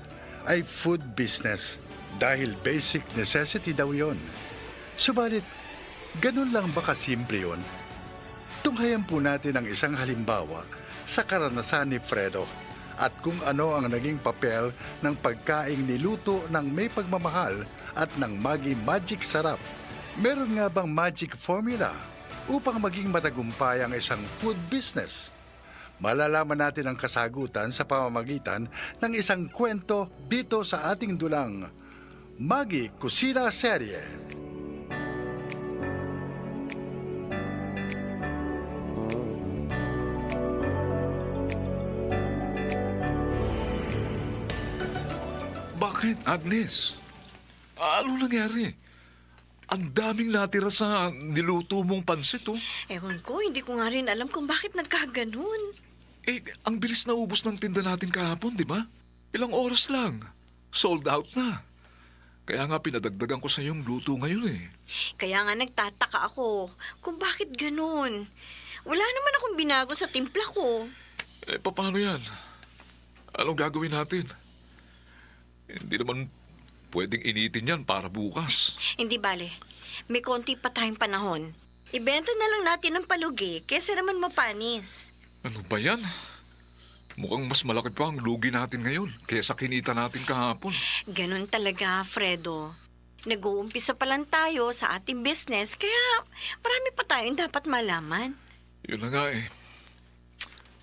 ay food business dahil basic necessity daw yon. Subalit, ganun lang ba kasimple yon? Tunghayan po natin ang isang halimbawa sa karanasan ni Fredo at kung ano ang naging papel ng pagkaing niluto ng may pagmamahal at ng Maggi Magic Sarap. Meron nga bang magic formula upang maging matagumpay ang isang food business? Malalaman natin ang kasagutan sa pamamagitan ng isang kwento dito sa ating dulang Magi Kusina Serye. Bakit, Agnes? Ano nangyari? Ang daming natira sa niluto mong pansit, oh. Ewan ko, hindi ko nga rin alam kung bakit nagkaganon. Eh, ang bilis naubos ng tinda natin kahapon, di ba? Ilang oras lang. Sold out na. Kaya nga pinadagdagan ko sa yung luto ngayon, eh. Kaya nga nagtataka ako kung bakit ganun. Wala naman akong binago sa timpla ko. Eh, paano yan? Anong gagawin natin? Hindi naman pwedeng initin yan para bukas. Hindi bale. May konti pa tayong panahon. Ibenta na lang natin ang palugi kesa naman mapanis. Ano ba yan? Mukhang mas malaki pa ang lugi natin ngayon kesa kinita natin kahapon. Ganun talaga, Fredo. Nag-uumpisa pa lang tayo sa ating business, kaya marami pa tayong dapat malaman. Yun na nga eh.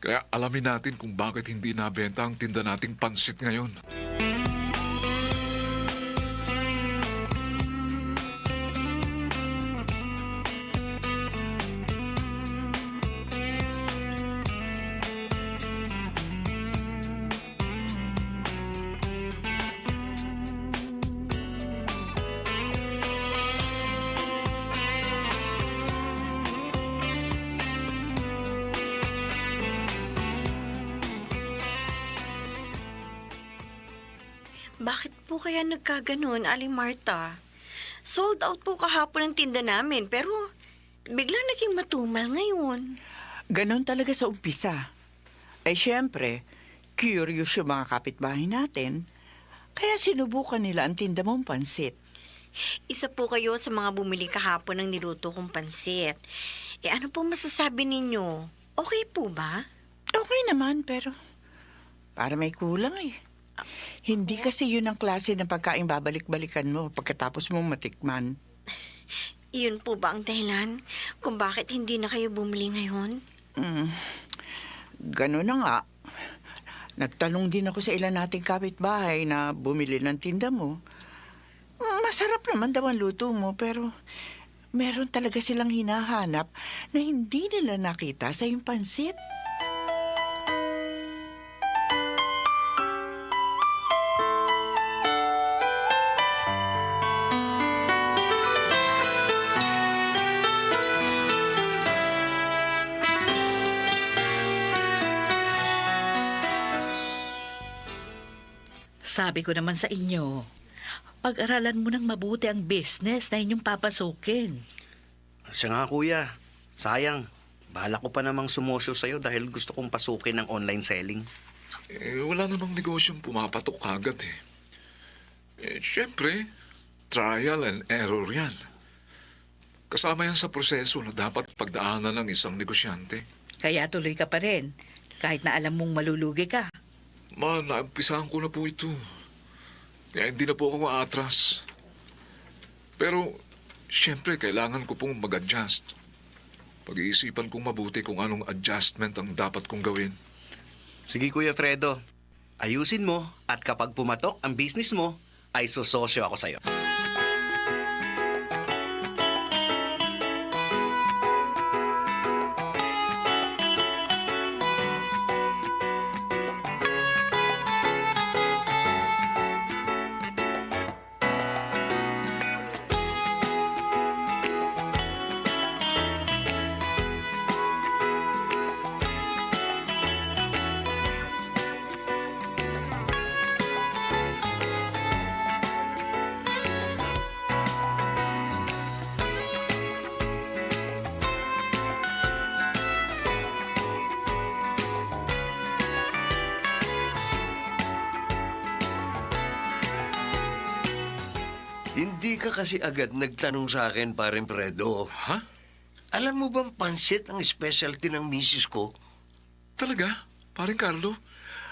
Kaya alamin natin kung bakit hindi nabenta ang tinda nating pansit ngayon. Bakit po kaya nagkaganon, Aling Marta? Sold out po kahapon ang tinda namin, pero biglang naging matumal ngayon. Ganon talaga sa umpisa. Eh, siyempre, curious yung mga kapitbahay natin, kaya sinubukan nila ang tinda mong pansit. Isa po kayo sa mga bumili kahapon ng niluto kong pansit. Eh, ano po masasabi ninyo? Okay po ba? Okay naman, pero para may kulang eh. Hindi kasi yun ang klase ng pagkaing babalik-balikan mo pagkatapos mong matikman. Iyon po ba ang dahilan kung bakit hindi na kayo bumili ngayon? Mm, ganun na nga. Nagtanong din ako sa ilan nating kapitbahay na bumili ng tinda mo. Masarap naman daw ang luto mo, pero meron talaga silang hinahanap na hindi nila nakita sa iyong pansit. Sabi ko naman sa inyo, pag-aralan mo ng mabuti ang business na inyong papasukin. Siya nga, kuya. Sayang. Balak ko pa namang sumosyo sa'yo dahil gusto kong pasukin ang online selling. Eh, wala namang negosyong pumapatok kagad eh. Eh, syempre, trial and error yan. Kasama yan sa proseso na dapat pagdaanan ng isang negosyante. Kaya tuloy ka pa rin, kahit na alam mong malulugi ka. Ma, naumpisahan ko na po ito. Kaya hindi na po ako maatras. Pero, siyempre, kailangan ko pong mag-adjust. Pag-iisipan kong mabuti kung anong adjustment ang dapat kong gawin. Sige, Kuya Fredo. Ayusin mo at kapag pumatok ang business mo, ay sososyo ako sa'yo. Hindi ka kasi agad nagtanong sa akin, Pareng Fredo. Ha? Alam mo bang pansit ang specialty ng misis ko? Talaga? Pareng Carlo?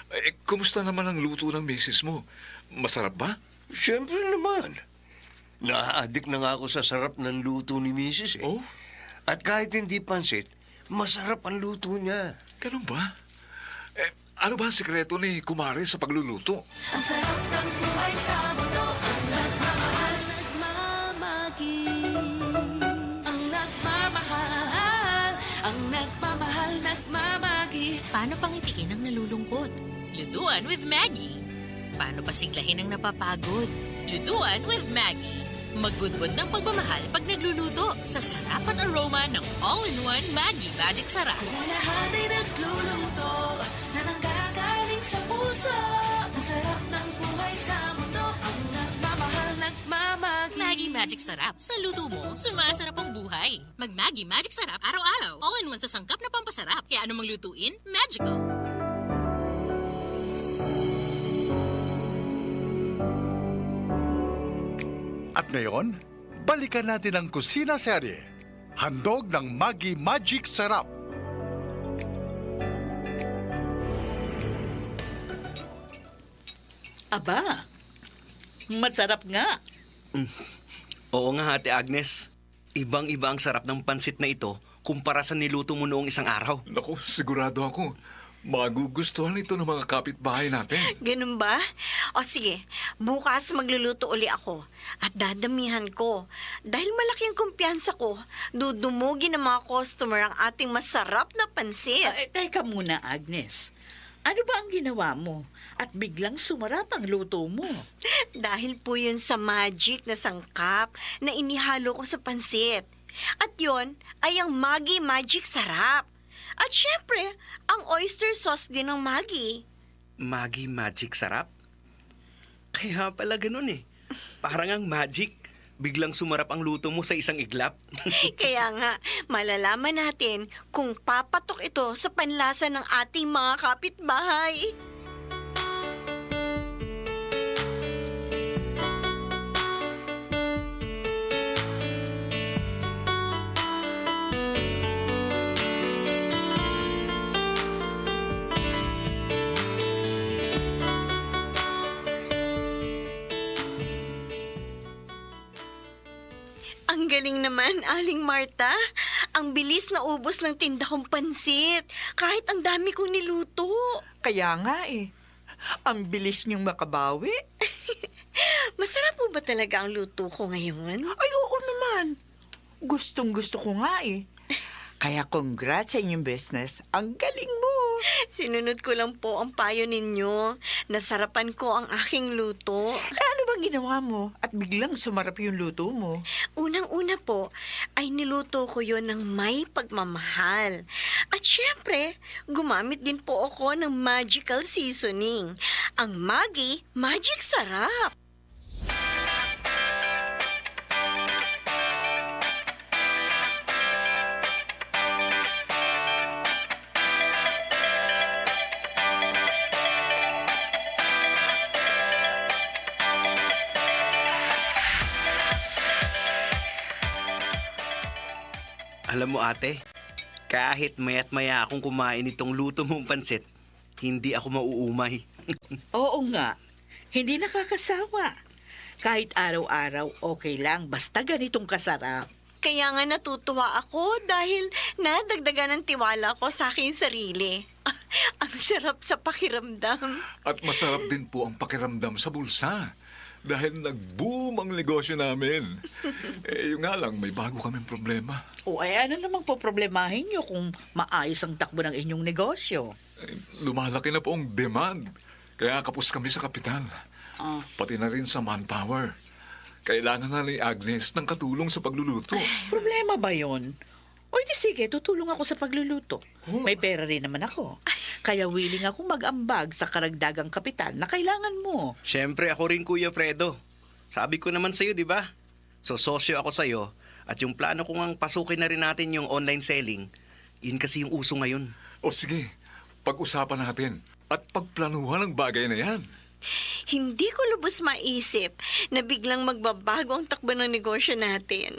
Eh, kumusta naman ang luto ng misis mo? Masarap ba? Siyempre naman. Naaadik na nga ako sa sarap ng luto ni misis eh. Oh? At kahit hindi pansit, masarap ang luto niya. Ganun ba? Ano ba ang sikreto ni Kumare sa pagluluto? Ang sarap ng buhay sa mundo, ang nagmamahal, nagmamagi. Ang nagmamahal, ang nagmamahal, nagmamagi. Paano pangitiin ang nalulungkot? Lutuan with Maggie. Paano pasiglahin ang napapagod? Lutuan with Maggie. Magudbod ng pagmamahal pag nagluluto sa sarap at aroma ng all-in-one Maggi Magic Sarap. Kung lahat ay nagluluto na nanggagaling sa puso, ang sarap ng buhay sa mundo, ang nagmamahal, nagmamagi. Maggi Magic Sarap. Sa luto mo, sumasarap ang buhay. Mag Maggi Magic Sarap araw-araw. All-in-one sa sangkap na pampasarap. Kaya anumang lutuin, magical. At ngayon, balikan natin ang kusina serye. Handog ng Maggi Magic Sarap. Aba, masarap nga. Mm. Oo nga, Ate Agnes. Ibang-iba ang sarap ng pansit na ito kumpara sa niluto mo noong isang araw. Naku, sigurado ako, magugustuhan ito ng mga kapitbahay natin. Ganun ba? O sige, bukas magluluto uli ako at dadamihan ko. Dahil malaki ang kumpiyansa ko, dudumugin ng mga customer ang ating masarap na pansit. Ay, teka muna, Agnes. Ano ba ang ginawa mo? At biglang sumarap ang luto mo. Dahil po yun sa magic na sangkap na inihalo ko sa pansit. At yun ay ang Maggi Magic Sarap. At syempre, ang oyster sauce din ng Maggi. Maggi Magic Sarap? Kaya pala ganun eh. Parang ang magic. Biglang sumarap ang luto mo sa isang iglap. Kaya nga, malalaman natin kung papatok ito sa panlasa ng ating mga kapitbahay. Ang galing naman, Aling Marta. Ang bilis naubos ng tinda kong pansit, kahit ang dami kong niluto. Kaya nga eh. Ang bilis niyong makabawi. Masarap po ba talaga ang luto ko ngayon? Ay, oo naman. Gustong-gusto ko nga eh. Kaya congrats sa inyong business. Ang galing mo. Sinunod ko lang po ang payo ninyo. Nasarapan ko ang aking luto. Eh, ano bang ginawa mo? At biglang sumarap yung luto mo? Unang-una po, ay niluto ko yon ng may pagmamahal. At syempre, gumamit din po ako ng magical seasoning. Ang Maggi Magic Sarap. Alam mo, ate, kahit maya't maya akong kumain itong luto mong pansit, hindi ako mauumay. Oo nga, hindi nakakasawa. Kahit araw-araw, okay lang, basta ganitong kasarap. Kaya nga natutuwa ako dahil nadagdagan ng tiwala ko sa aking sarili. Ang sarap sa pakiramdam. At masarap din po ang pakiramdam sa bulsa dahil nag-boom ang negosyo namin. Eh, yun nga lang, may bago kaming problema. O, ay ano namang poproblemahin nyo kung maayos ang takbo ng inyong negosyo? Eh, lumalaki na po ang demand. Kaya kapos kami sa kapital. Ah. Pati na rin sa manpower. Kailangan na ni Agnes ng katulong sa pagluluto. Problema ba yon? O di sige, tutulong ako sa pagluluto. Oh. May pera rin naman ako. Kaya willing ako mag-ambag sa karagdagang kapital na kailangan mo. Siyempre, ako rin, Kuya Fredo. Sabi ko naman sa'yo, di ba? So, sosyo ako sa'yo, at yung plano ko ngang pasukin na rin natin yung online selling, yun kasi yung uso ngayon. O sige, pag-usapan natin at pagplanuhan ang bagay na yan. Hindi ko lubos maisip na biglang magbabago ang takbo ng negosyo natin.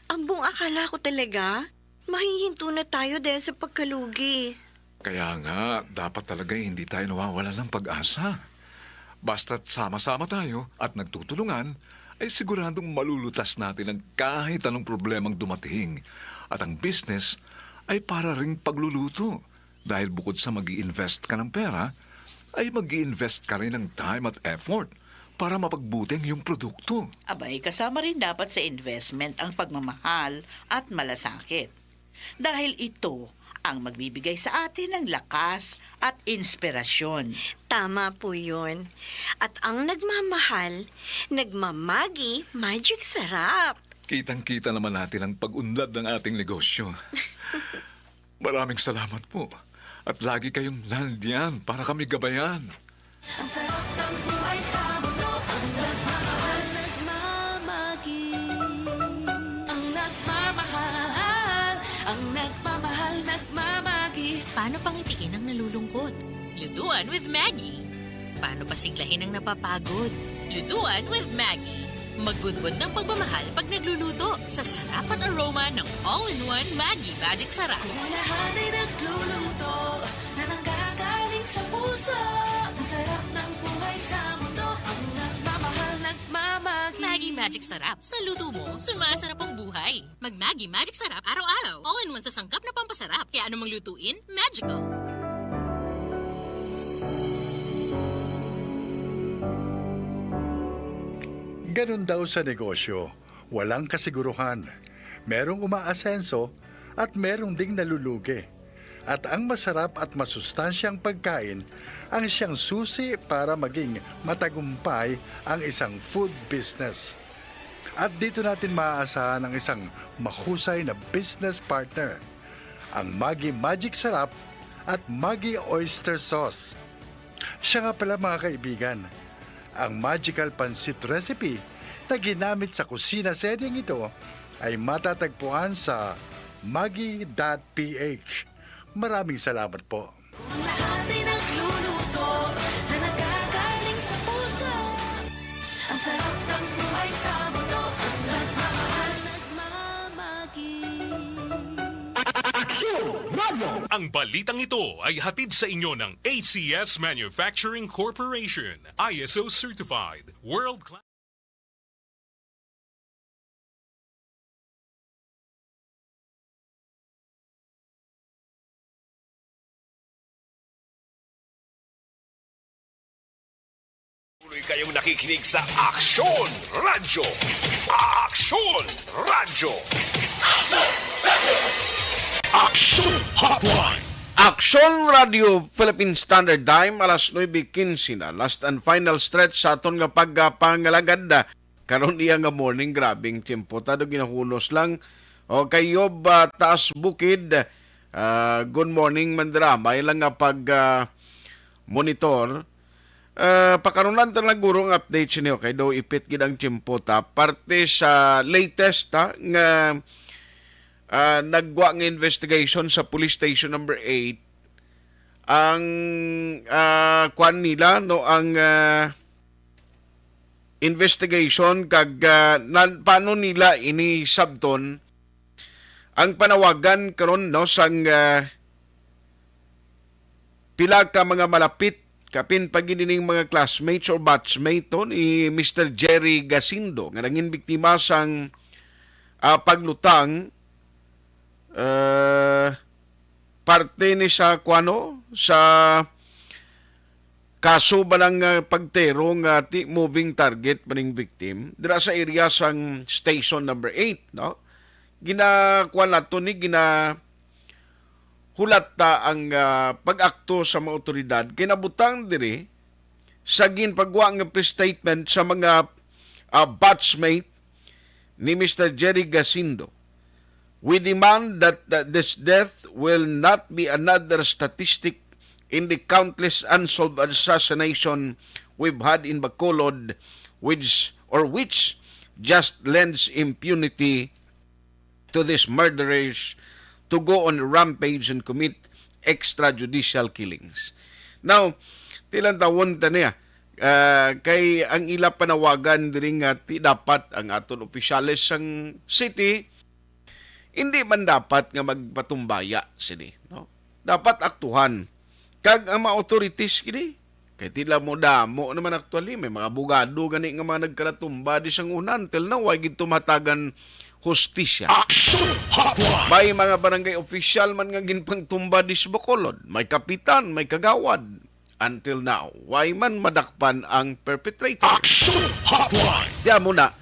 Ang buong akala ko talaga, mahihinto na tayo dahil sa pagkalugi. Kaya nga, dapat talaga hindi tayo nawawalan ng pag-asa. Basta't sama-sama tayo at nagtutulungan, ay siguradong malulutas natin ang kahit anong problemang dumating. At ang business ay para ring pagluluto. Dahil bukod sa mag-i-invest ka ng pera, ay mag-i-invest ka rin ng time at effort para mapagbuti ang iyong produkto. Abay, kasama rin dapat sa investment ang pagmamahal at malasakit. Dahil ito ang magbibigay sa atin ng lakas at inspirasyon. Tama po yun. At ang nagmamahal, nagmamagi Magic Sarap. Kitang-kita naman natin ang pag-unlad ng ating negosyo. Maraming salamat po. At lagi kayong nandiyan para kami gabayan. Ang sarap ng buhay sa mundo, ang nagmamahal, nagmamagi. Ang nagmamahal, ang nagmamahal, nagmamagi. Paano pangitiin ang nalulungkot? Lutuan with Maggie. Paano pasiglahin ang napapagod? Lutuan with Maggie. Magudbod ng pagmamahal pag nagluluto sa sarap at aroma ng all-in-one Maggi Magic Sarap. Kung lahat ay nagluluto na nanggagaling sa puso, ang sarap ng buhay sa mundo, ang nagmamahal, nagmamagi. Maggi Magic Sarap. Sa luto mo, sumasarap ang buhay. Mag Maggi Magic Sarap araw-araw. All-in-one sa sangkap na pampasarap. Kaya anumang lutuin, magical. Ganun daw sa negosyo, walang kasiguruhan. Merong umaasenso at merong ding nalulugi. At ang masarap at masustansyang pagkain ang siyang susi para maging matagumpay ang isang food business. At dito natin maaasahan ang isang mahusay na business partner, ang Maggi Magic Sarap at Maggi Oyster Sauce. Siya nga pala, mga kaibigan, ang magical pancit recipe na ginamit sa kusina seryeng ito ay matatagpuan sa maggi dot P H. Maraming salamat po. Ang lahat ay nagluluto na nagagaling sa puso. Ang sarap ng buhay sa mundo, ang nagmamahal, nagmamagi. Aksyon Radio! Ang balitang ito ay hatid sa inyo ng A C S Manufacturing Corporation, I S O certified, world class. Tuloy kayong nakikinig sa Aksyon Radyo. Aksyon Radyo. Aksyon Hotline. Aksyon Radio Philippine Standard Time, alas nuebe quince na. Last and final stretch sa aton nga pagpangalagad. Karon iya nga morning, grabing tiyempo. Tado ginahunos lang. Okay, Yob, ah, Taas Bukid. Ah, good morning, Mandra. May lang nga pag, ah, monitor. Ah, pakarunan ta lang guro ang update sa inyo kay daw ipit gid ang tiyempo ta. Parte sa latest, ha, nga, ah, nagwa nga investigation sa Police Station Number Eight, ang, ah, kwan nila, no, ang, ah, investigation kag, ah, nan-, paano nila ini sabton ang panawagan karon, no, sang, ah, pila ka mga malapit, kapin pa gid ining mga classmates or batchmate to ni Mister Jerry Gacindo nga nangin biktima sang, ah, paglutang, ah, parte ni sa kuano, sa kaso ba lang nga pagtero nga ti moving target pa ning victim dira sa area sang station number eight, no? Ginakuan nato ni, gina hulat ta ang, ah, pag-akto sa mga awtoridad kay nabutang diri sa ginpagwa nga press statement sa mga, ah, batchmate ni Mister Jerry Gacindo. We demand that, that this death will not be another statistic in the countless unsolved assassination we've had in Bacolod, which, or which just lends impunity to these murderers to go on a rampage and commit extrajudicial killings. Now, tilantawon ta niya, ah, kay ang ila panawagan diri nga ti dapat ang aton opisyales sang city, hindi man dapat nga magpatumbaya sini, no? Dapat aktuhan. Kag ang mga authorities kini, kay tila mo damo naman actually, may mga abogado gani nga mga nagkalatumba di sang una, until now, way gid tumatagan hustisya. Action Hotline! May mga barangay official man nga ginpangtumba di sa Bacolod. May kapitan, may kagawad. Until now, way man madakpan ang perpetrator. Action Hotline! Di amo na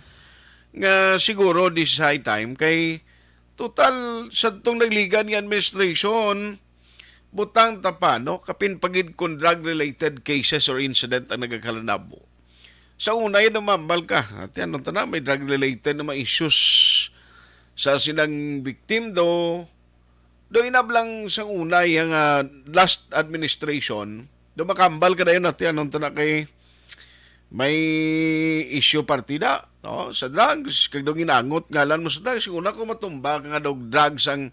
nga siguro this high time kay total sa tong nagligan nga administration, butang ta pa, no? Kapin pagid kung drug-related cases or incident ang nagakalanabo. Sa una, yun, namambal ka. Ati, ano ta na, may drug-related na mga issues sa silang victim do. Do inablang sa una, yung ah, last administration, do makambal ka dayon, ati, ano ta na kay may issue partida, no? Sa drugs, kag do ginangot ngalan mo sa drugs, una ko matumba ka nga dog drugs ang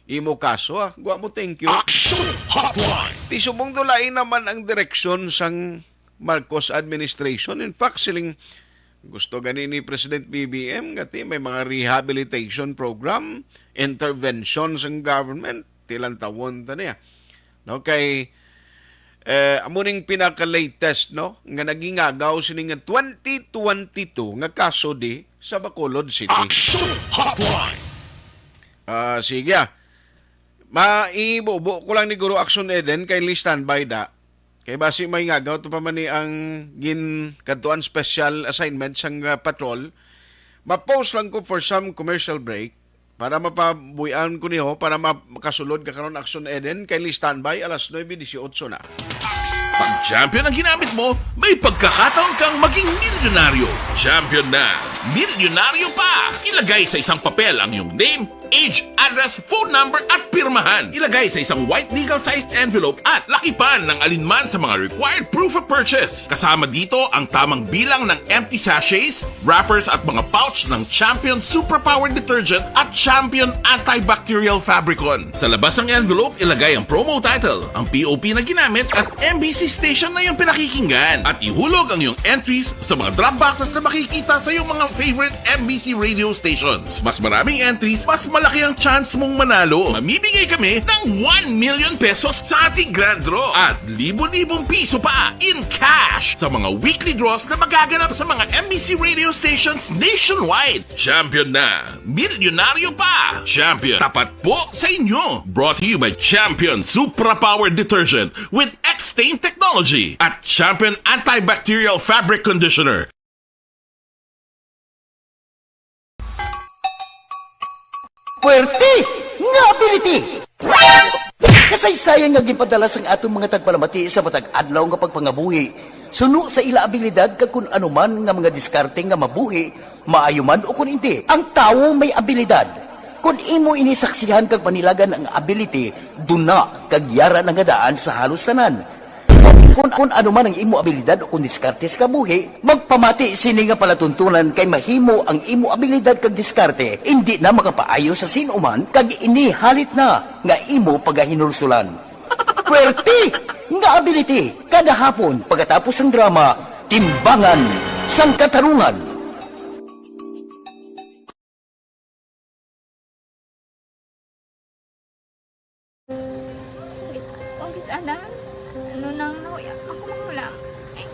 imo kaso, ah. Gwa mo, thank you. Action Hotline! Ti subong do lain naman ang direksyon sang Marcos administration. In fact, siling gusto gani ni President B B M nga ti may mga rehabilitation program, intervention sang government, tilantawon ta niya. No, kay eh, amo ning pinaka-latest, no, nga nagingagaw sini nga twenty twenty-two nga kaso di sa Bacolod City. Action Hotline! Ah, sige, ah. Maibubo ko lang ni Guro Action Eden, kay li standby da. Kay basi may ngagaw to pa man ni ang gin kadtuan special assignment sang ah, patrol. Ma-post lang ko for some commercial break para mapabuy-an ko niyo para ma- makasulod ka karon Action Eden kay li standby alas nuebe dieciocho na. Pag champion ang ginamit mo, may pagkakataon kang maging milyonaryo. Champion na, milyonaryo pa! Ilagay sa isang papel ang iyong name, age, address, phone number, at pirmahan. Ilagay sa isang white legal-sized envelope at lakipan ng alinman sa mga required proof of purchase. Kasama dito ang tamang bilang ng empty sachets, wrappers, at mga pouch ng Champion Superpower Detergent at Champion Antibacterial Fabricon. Sa labas ng envelope, ilagay ang promo title, ang P O P na ginamit, at M B C station na iyong pinakikinggan. At ihulog ang iyong entries sa mga drop boxes na makikita sa iyong mga favorite M B C radio stations. Mas maraming entries, mas malaki ang chance mong manalo. Mamimigay kami ng one million pesos sa ating grand draw at libo-libong piso pa in cash sa mga weekly draws na magaganap sa mga M B C radio stations nationwide. Champion na! Milyonaryo pa! Champion, tapat po sa inyo! Brought to you by Champion Supra Power Detergent with X-Stain Technology at Champion Antibacterial Fabric Conditioner. Puwerte nga ability! Kasaysayan nga ginpadala sang aton mga tagpalamati sa matag adlaw nga pagpangabuhi suno sa ila abilidad kag kun ano man nga mga diskarte nga mabuhi, maayo man o kun indi. Ang tawo may abilidad. Kon imo ini saksihan kag panilagan ang ability, duna kag yara na nga daan sa halos tanan. Kon, kon ano man ang imo abilidad o kon diskarte sa kabuhi, magpamati sini nga palatuntunan kay mahimo ang imo abilidad kag diskarte indi na makapaayo sa sin-o man kag ini halit na nga imo pagahinulsolan. Puwerte nga ability kada hapon pagkatapos sang drama, Timbangan sang Katarungan. Kung kis-, kung kis-, ana, ano nang nahuya, ako mahulam. Ay,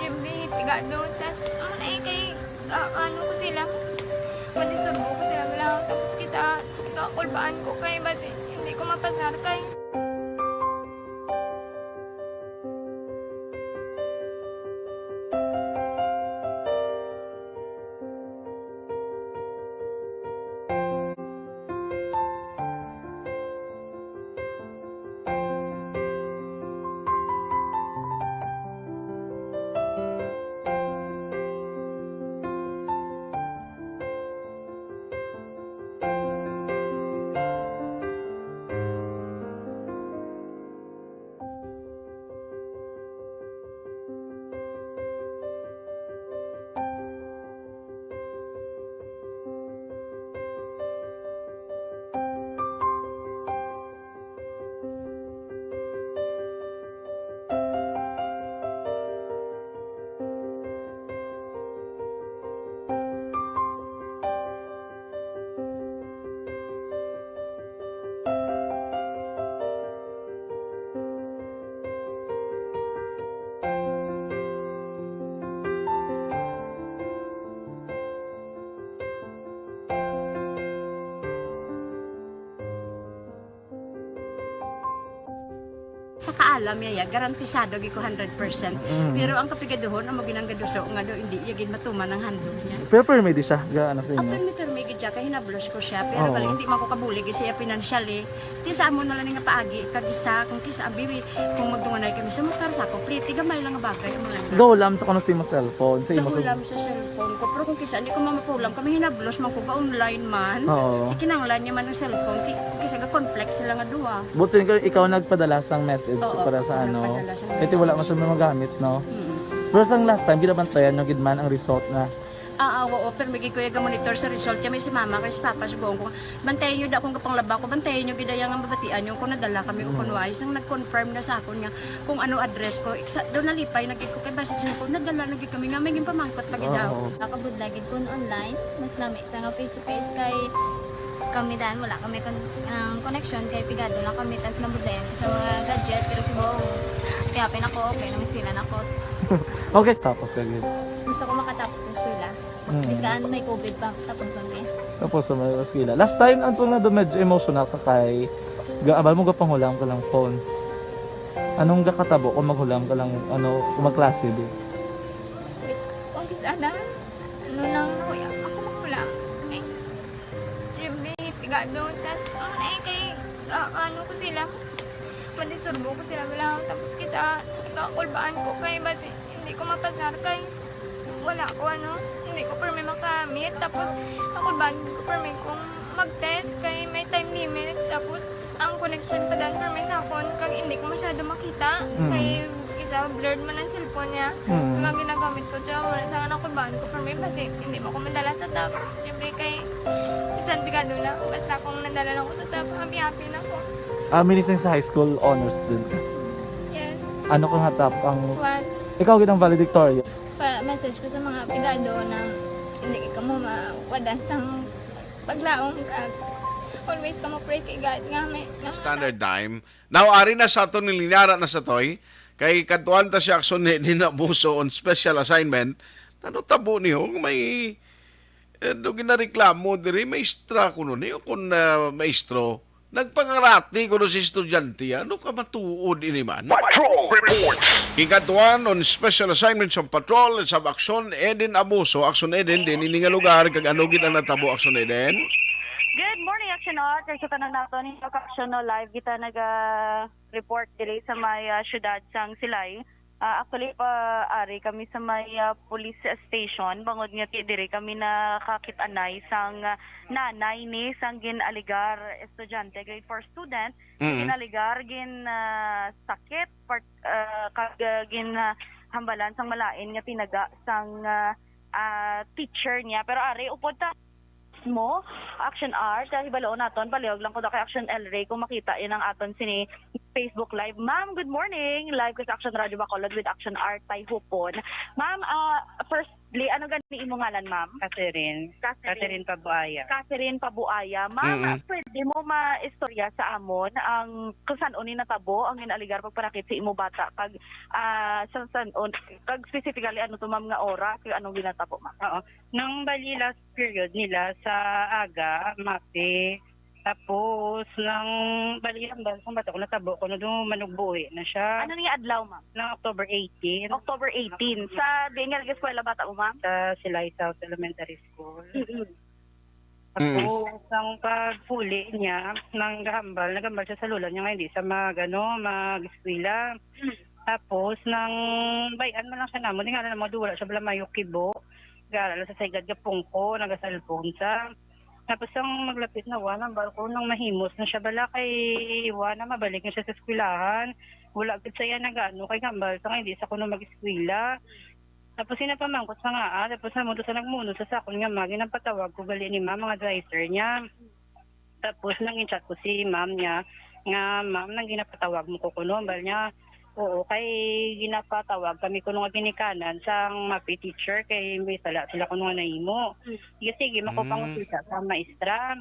yung pigado, tas, ano na eh, kay, ah, ano ko sila, madisurbo ko sila, wala, tapos kita, kakulbaan ko kay, basi, hindi ko mapasar kay. Sa kaalam niya, ya, garantisado gid ko hundred percent. Mm. Pero ang kapigaduhon, amo ginang gaduso nga do, hindi iya gid matuman ang handog niya. Pero permi di siya, ga ano sa Ang inyo. Pirmi-pirmi gid siya, kay hinablos ko siya. Pero Oo. bali, hindi man ko kabulig siya financially. Ti sa amo na lang nga paagi, kag isa, kung kisa, ang bibi, kung magdunganay kami sa motor, sa complete, gamay lang nga bagay, amo lang. Gahulam sa kuno sa imo cellphone, sa imo Gahulam sa cellphone ko. Pero kung kisa, hindi ko mamapulam kami, hinablos man ko ga online man. Oo. Ikinanglan niya man ang cellphone, ti, kung kisa, ga-conflict sila nga duha. But sin ikaw nagpadala sang message Oo, para sa ako ano. nagpadala sang Kaya wala man message. Siya magamit, no? Mm. Pero sang last time, ginabantayan nyo gid man ang result na. Ah, ah, oo, pero may gid ko iya ga-monitor sa result. Kaya may si mama, kay si papa, subong ko. Bantayan nyo da kung kapanglaba ko. Bantayan nyo gid ang mabatian nyo kung nadala kami o kung wais. Nang nag-confirm na sa akon nga kung ano address ko. Iksa, doon nalipay na gid ko. Kay basta siya ko, nadala na gid kami nga may ginpamangkot pa gid daw. Oo. Nakabudlay gid kun online, mas lami sa nga face to face kay kami dan wala kami kon ang connection kay pigado lang kami tas nabudlayan ko sa mga gadget pero subong piyapin ako okay na may eskwela na ko. Okay, tapos ka gid. Gusto ko makatapos sa eskwela. Mm. Biskaan may covid pa tapos ang eh. Tapos sa mga eskwela. Last time, ang tunga do medyo emotional ka kay gaabal mo gapanghulam ka lang phone. Anong gakatabo kung maghulam ka lang, ano, kung magklase di? Kung kisa na, ano lang, nahuya ako mahulam. Ay, yung may pigado, tas, ano na eh, kay, ah, ano ko sila, mandisturbo ko sila, wala, tapos kita, kakulbaan ko kay, basi, hindi ko mapasar kay, wala ko, ano, hindi ko permi makamit, tapos, kakulbaan ko permi kung mag-test kay may time limit, tapos, ang connection pa dan permi sa akon, kag hindi ko masyado makita, Mm. kay, isa, blurred man ang cellphone niya, Mm. kag ang ginagamit ko, siya, wala sa nakulbaan ko permi, basi, hindi mo ko madala sa top, siyempre kay, bisan pigado na, basta kung nadala lang ko sa top, happy-happy na ko. Ah, minising sa high school honors din ka. Yes. Ano ka nga top ang... One. Ikaw gid ang valedictorian. Pa-message ko sa mga pigado na hindi ka mo mawadan sang paglaom kag always ka mo pray kay God nga may nga Standard time. Now, ari na sa aton ni Linyara na sa toy. Kay kadtuan ta siya akson ni din abuso on special assignment. Ano tabo ni Hong? May eh, do ginareklamo diri, maestra kuno ni o kun ah, maestro. Nagpangarati kuno si estudyante, ano ka matuod ini man? Patrol Reports. Ikadtuan on special assignment sa patrol sa Aksyon Eden Abuso, Aksyon Eden din ini nga lugar kag ano gid ang natabo Aksyon Eden? Good morning, Action Art. Kay sa tanan nato ni Action no live kita naga report diri sa may ah, syudad sang Silay. Ah, actually pa ari kami sa may ah, police station bangod nga ti diri kami nakakit-anay sang ah, nanay ni sang gin-alegar estudyante, grade four student, Mm. gin-alegar gin ah, sakit part ah, kag ah, gin ah, hambalan sang malain nga tinaga sang ah, ah, teacher niya. Pero ari upod ta mo, Action Art, ah, hibaloon naton, palihog lang ko daw kay Action El Rey kung makita yun ang aton sini Facebook Live. Ma'am, good morning. Live ko sa Action Radio Bacolod with Action Art Tayhupon. Ma'am, ah, firstly, ano gani imong ngalan, ma'am? Catherine. Catherine. Catherine Pabuaya. Catherine Pabuaya. Ma'am, Mm-mm. Pwede mo ma-istorya sa amon ang kung saan ni natabo ang gin-alegar pagpanakit sa imo bata kag ah, sa saan kag specifically ano to, ma'am, nga oras kag anong ginatabo, ma'am? Oo. Nang bali last period nila sa aga, mapi. Tapos, nang bali hambal sa bata ko, natabo ko na doon, manugbuhi na siya. Ano nga adlaw, ma'am? Nang October eighteen. October eighteen. Sa di nga nag-eskwela bata mo, ma'am? Sa Silay South Elementary School. Mm-mm. Tapos, ang paghuli niya, nang gahambal, nagambal siya sa lola niya nga hindi siya mag, ano, mag-eskwela. Tapos, nang bayan man lang siya namo, di nga na mo, wala siya bala mayo kibo. Gara lang sa saygad nga pungko, nagasalpon sa. Tapos, ang maglapit na, wa, nambal ko, nang mahimos na siya bala, kay wa na, mabalik na siya sa eskwelahan. Wala gid sa iya nag-ano, kay gambal sa nga, hindi sa kuno mag-eskwela. Tapos ginapamangkot sa nga, ah, tapos namuto sa nagmuno sa sakon nga ma, ginapatawag ko gali ni ma'am, mga adviser niya. Tapos nang in-chat ko si ma'am niya, nga, "Ma'am, nang ginapatawag mo ko kuno?" Bal niya, "Oo, kay ginapatawag kami kuno nga ginikanan sang mapi teacher, kay may sala sila kuno nga nahimo." Sige, sige, makupang Mm. usisa sa maestra.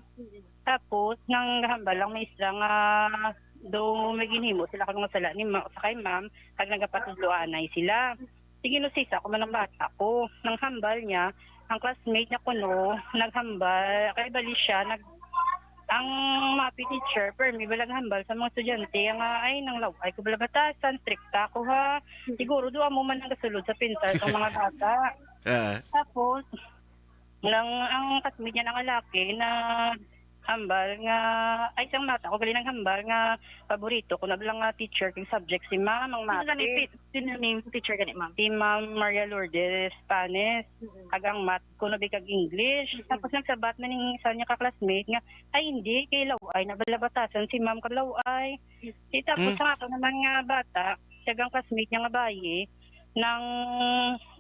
Tapos, nang hambal lang maestra nga, do may ginhimo sila kuno nga sala ni ma, sa kay ma'am, kag nagapatudloanay sila. Sige, no, sis, ako man ang bata ko. Nang hambal niya, ang classmate niya kuno, naghambal, kay bali siya, nag, Ang MAPEH teacher, permi bala nga hambal sa mga estudyante nga, "Ay, nang law-ay ko bala batasan, strikta ko ha." Siguro do amo man ang gasulod sa pensar sang mga bata. Ah. Tapos, nang ang classmate niya nga lalaki na hambal nga, ay, sang bata ko gali nang hambal nga paborito ko na bala nga teacher kag subject si ma'am, ang Sino gani MAPEH. ti-, sino name teacher gani, ma'am? Si Ma'am Maria Lourdes Panes, Mm. kag ang math ko na bikag English. Mm. Tapos nagsabat na ning isa niya ka classmate nga, "Ay, hindi, kay law-ay na bala batasan si ma'am kag law-ay." Di tapos Hmm. sa ako naman nga bata, siya ang classmate niya nga bayi, nang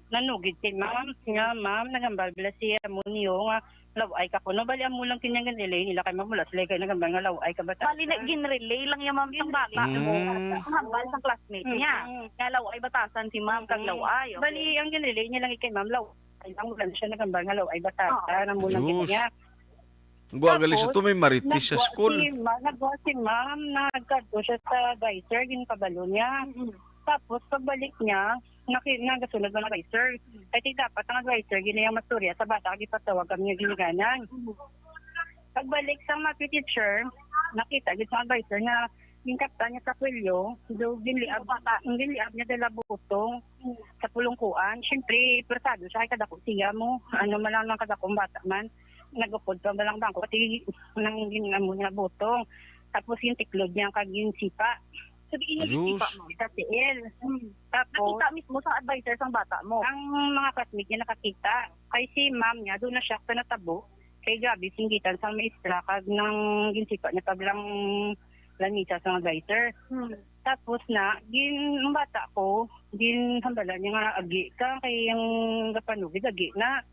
nanugid kay ma'am, nga, "Ma'am, nagambal bala si amo niyo nga law-ay ka kuno." Bali, amo lang kinyang ginrelay nila kay ma'am, wala sila kay nagambal nga law-ay ka bata. Bali, na, ginrelay lang yung ma'am sang bata. Mm. Ang hambal sang classmate niya. Mm. Nga law-ay batasan si ma'am kag Mm. law-ay, okay. Bali, ang ginrelay niya lang kay ma'am, law-ay lang, wala na siya nagambal nga law-ay batasan. Oo. Amo lang Diyos. Kanya. Gwa gali sa Tapos, to, may marites sa nagwa school. si ma-, nagwa si ma'am, nagkadto siya sa advisor, ginpabalo niya. Mm. Tapos, pagbalik niya, naki-, nagasunod man ang advisor. Kay ti dapat ang advisor, gini ang mastorya sa bata, kag ipatawag kami nga ginikanan. Mm. Pagbalik sa MAPEH teacher, nakita gid sa advisor na ginkaptan niya sa kwelyo, do ginliab, Bata. ang ginliab niya dala butong sa pulungkuan. Siyempre, persado siya kay kadako siya mo. Ano man lang, nang kadakong bata man. Nag-upod pa ba lang bangko? Pati nang gin-, amo niya butong. Tapos yung tiklod niya kag yung sipa. Sabi niya, Ayos. Sipa mo. Sa tiil. Hmm. Tapos, Nakita mismo sa advisor sang bata mo? Ang mga classmate niya nakakita. Kay si ma'am niya, doon na siya sa natabo. Kay grabe, singgitan sa maestra, kag nang ginsipa niya pa lang lamisa sa advisor. Hmm. Tapos na, gin-, ang bata ko, ginhambalan niya nga, "Agi ka, kay ang gapanugid, agi na."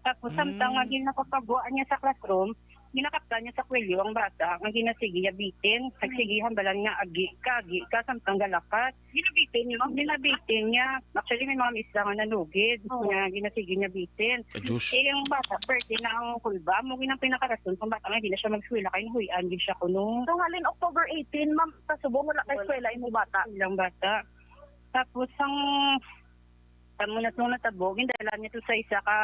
Tapos, samtang nga Mm. ginakapagwa niya sa classroom, ginakaptan niya sa kwelyo ang bata, nga ginasigi niya bitin. Mm. Nagsigi hambalan nga, "Agi ka, agi ka," samtang galakat. Ginabitin niya, ma'am? Ginabitin niya. Actually, may mga miss lang nga nanugid, Oo. nga ginasigi niya bitin. Ay, Diyos. Eh, yung bata, birthday na ang kulba. Amo gid ang pinakarason kung bata nga hindi na siya mag-eskwela, kay nahuy-an gid siya kuno. So, halin October eighteen, ma'am, sa subong wala kay Wala. Eskwela imo bata? Ilang bata. Tapos, ang, amo na itong natabo, gindala niya to sa isa ka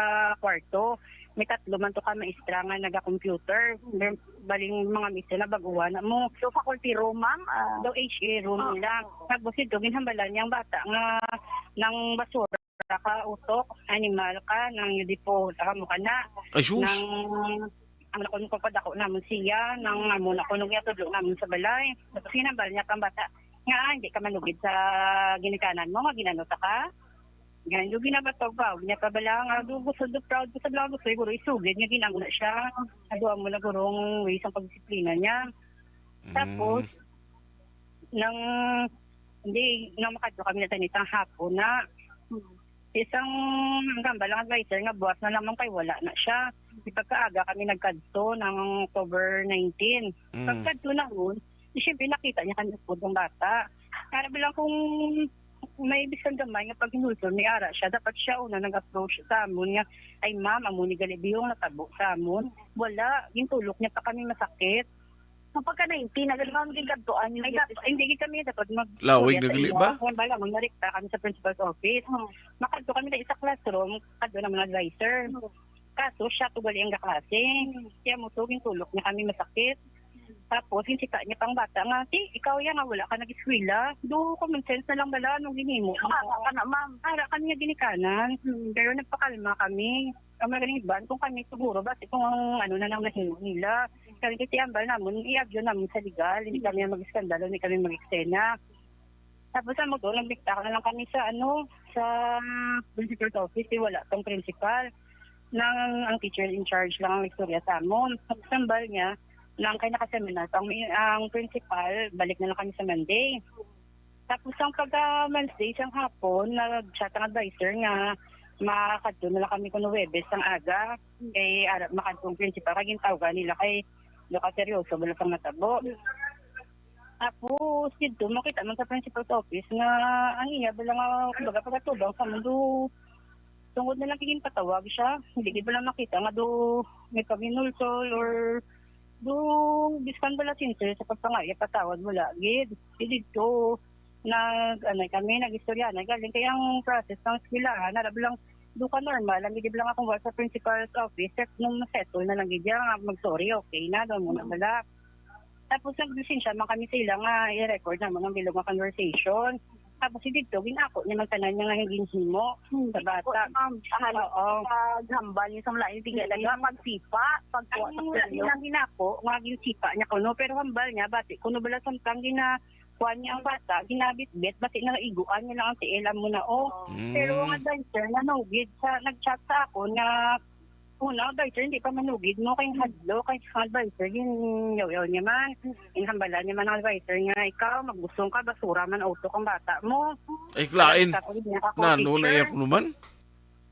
kwarto. May tatlo man to ka maestra nga naga-computer. Mer-, baling mga maestra na baguhan na mo. So, faculty room, ma'am? Ah. Daw H A room Oo. nila. Tapos ito, ginhambalan niya ang bata nga nang basura ka, utok, animal ka, nang dipo, amo ka na. Ay, sus. Nang, ang nakon ko padako namon siya, nang amo na kuno niya tudlo namon sa balay. Tapos hinambal niya pang bata, nga, "Ah, hindi ka manugid sa ginikanan mo, nga ginano ta ka." Ganyan, yung ginabatog pa, niya pa bala nga, do gusto, do proud ko sa bala gusto, siguro isugid nga ginano na siya. Ado mo na gurong ways ang pagdisiplina niya. Tapos, Mm. nang, hindi, nang makadto kami na tanitang hapon na, isang hambal ang advisor nga buwas na lamang kay wala na siya. Di pagkaaga kami nagkadto ng October nineteen. Mm. Pagkadto na ron, di siyempre nakita niya kami upod ng bata. Kaya bilang kung may bisan gamay nga paghinulsol, may ara siya. Dapat siya una nag-approach sa amon nga, "Ay, ma'am, amo ni gali biyong natabo sa amon." Wala, gintulok niya pa kami masakit. So, pagka nineteen, nagaliwan din kadtuan yung Ay, dap-, hindi gid kami dapat mag- Lawig Kuya, na sa gali ila. ba? Kaya bala, magmarikta kami sa principal's office. Hmm. Makadto kami na isa classroom, kadto naman advisor. Hmm. Kaso, siya to gali ang kaklase. Hmm. Kaya mo to, gintulok niya kami masakit. Tapos, yung sika niya pang bata nga, "Ti, ikaw yan nga, wala ka nag-eskwela. Do, common sense na lang bala, anong ginimo mo?" Ara ka na, ma'am. Ara kami nga ginikanan. Hmm. Pero nagpakalma kami. Ang mga galing iban, kung kami siguro, basi kung ang ano na nang nahimo nila. Kami kasi ambal namon, iagyo namon sa legal, hindi kami ang mag-iskandalo, hindi kami mag-eksena. Tapos ang magdo, nagdikta na lang kami sa ano, sa principal's office, eh, wala tong principal. Nang ang teacher in charge lang ang istorya sa amon. Tapos ambal niya, nang kay nakaseminar pa ang, ang principal, balik na lang kami sa Monday. Tapos ang pagka Wednesday sang hapon, nag-chat ang advisor nga makadto na lang kami kuno Huwebes sang aga. Kay ara, makadto ang principal, kay gintawgan nila kay do ka seryoso bala sang natabo. Tapos didto makita man sa principal's office nga ang iya bala nga, kumbaga, pagkatubang sa mundo, tungod na lang kay ginpatawag siya, hindi gid bala makita nga do may paghinulsol or do biskan bala sincere sa pagpangayo, patawad, wala gid. Di didto, nag-, ano kami, nag-istorya na. Galing kay ang process ng eskwelahan, narab lang, Duka normal, ang gid lang akong wa sa principal's office, set nung na-settle na lang gid yan, nga mag-sorry, okay na, doon muna bala. Tapos naglisensya man kami sa ila nga i-record naman ang bilog nga conversation. Tapos si dito, ginako niya man tanan niya nga ginhimo sa bata. Ma'am, ahal Oo. paghambal niyo sa malain, tigil Mm. lang, pagsipa, pagkuha sa Ang kuno. Ilang ginako, nga ginsipa niya kuno, pero hambal niya, bati kuno bala samtang gina kuan niya ang bata, ginabitbit, basi nang iguan niya lang ang tiil, amo na, oh. Mm. Pero ang adviser, nanugid sa, nag-chat sa akon nga, una, adviser, hindi pa manugid mo, kay hadlo, kay ang adviser, ginyaw-yaw niya man. Ginhambalan niya man ang adviser nga, ikaw, magbusong ka, basura man, utok ang bata mo. Ay, klain. Tapos, hindi niya ako Nano na teacher. iya kuno man?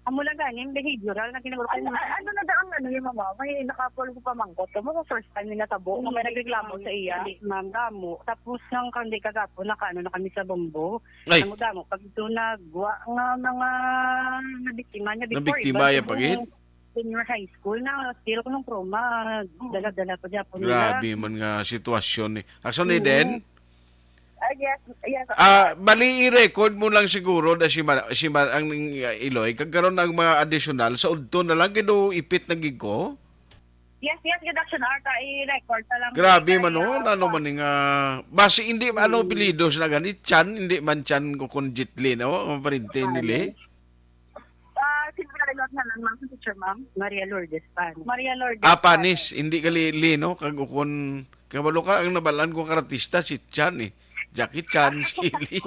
Amo lang gani, ang behavioral na ginagawa ko. Ano, ano na daw ang ano yung mama? May naka-follow ko pamangkot ko. Kung first time yung natabo, kung may nagreklamo sa iya. Hindi, ma'am, damo. Tapos nang kang di kagapo, nakaano na kami sa bombo. Ay. Damo-damo. Pag ito nagwa nga mga nabiktima niya before, Nabiktima iba ya yung pagid? Senior high school na, still ko nung trauma, dala-dala pa dyan po nila. Grabe man nga sitwasyon ni. Action ni Mm. Den? Ah, yes, yes. Ah, bali i-record mo lang siguro na si Ma-, si Ma-, ang, ah, Iloy, kag karon ang mga additional sa udto na lang, kay do ipit na gid ko. Yes, yes, good action, Arta. I-record na lang. Grabe man, Kaya, oh, nano man ni nga, basi hindi, ano, Mm. apelyido sila gani? Chan, hindi man Chan ko kun Jitlin, oh, ang parente Chan. nili. Ah, sino ka naglaot na lang, ma'am, sa picture, ma'am? Maria Lourdes Panis. Maria Lourdes Ah, Panis, Panis. hindi gali Lino, kag ukon, kabalo ka, ang nabalaan ko karatista, si Chan eh. Jackie Chan, si Lee.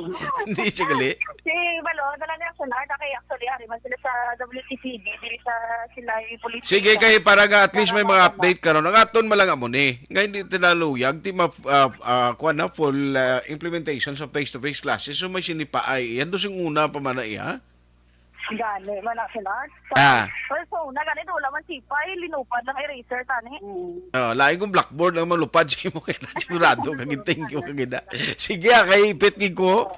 Hindi siya gali. Si Balo, dala niya sa Narda, kay actually, ari man sila sa W T C D, dili sa sila yung police Sige, station. kay para nga at least may Para mga mga update karon. Ang aton man lang amo ni, nga hindi tinaluyag, ti ma-, ah, ah, kuwan na, full, ah, implementation sa face-to-face classes. So may sinipaay. Yan do sing una pa man na iya. Gani, man na sila. Ah. Well, so, na gani, wala man sipay, linupad lang eraser, tani. Mm. Oh, lain kung blackboard lang malupad sa imo, kaya na sigurado ka gid, thank you ka gid, ah. Sige, ah, kay ipit gid ko.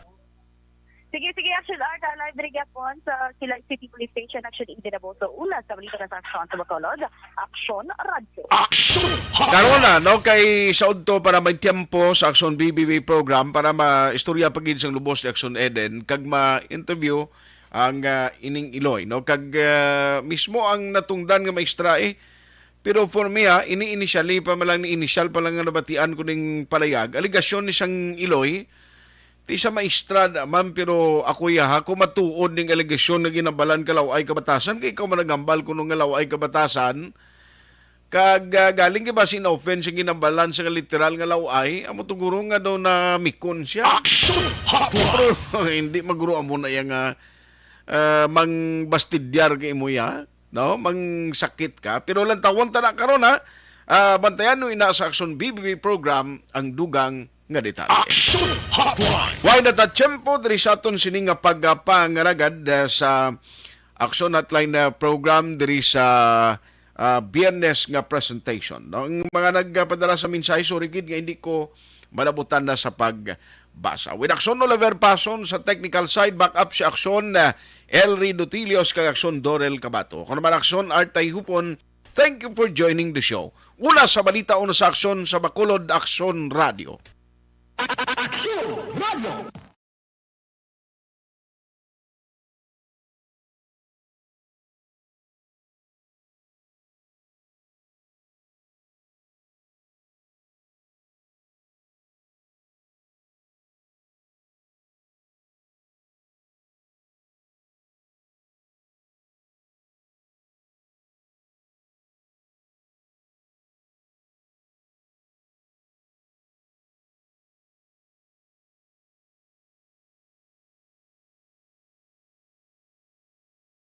Sige, sige, Action Art, ah, live rin yapon sa Silay City Police Station, Action Eden Abuso, una sa balita na sa Action sa Bacolod, Action Radyo. Action Hotline. Karon na, no, kay sa udto para may tiyempo sa Action B B B program para ma-istorya pa gid sang lubos ni Action Eden, kag ma-interview ang, ah, ining Iloy, no? Kag, ah, mismo ang natungdan nga maestra, eh. Pero for me, ha, ini initially pa man lang, ni initial pa lang nga nabatian ko ning palayag, alegasyon ni sang Iloy, ti sa maestra naman, pero ako, ya, ha, kung matuod ning alegasyon nga ginabalan ka law-ay kabatasan, kay ikaw man naghambal kuno nga law-ay kabatasan, kag, ah, galing ka ba sin offense ang ginabalan sa literal nga law-ay, amo to guro nga daw namikon siya. Action Hotline! Pero, hindi maguro amo na iya nga, ah, mangbastidyar kay imo ya, no? Mangsakit ka. Pero lantawon ta na karon, ha. Ah, bantayan no ina sa Action B B B program ang dugang nga detalye. Action Hotline! Way na ta tiyempo diri sa aton sini nga pagpangaragad, ah, sa Action Hotline, ah, program diri sa, ah, Biyernes nga presentation, no? Ang mga nagpadala sa mensahe, sorry gid nga hindi ko malabutan na sa pagbasa. With Action Oliver Pason sa technical side, back up si Action, ah, Elry Dutilios kag Action Dorel Cabato. Ako naman Action Art Tayhupon, thank you for joining the show. Una sa balita, una sa aksyon sa Bacolod, Action Radio. Action Radio.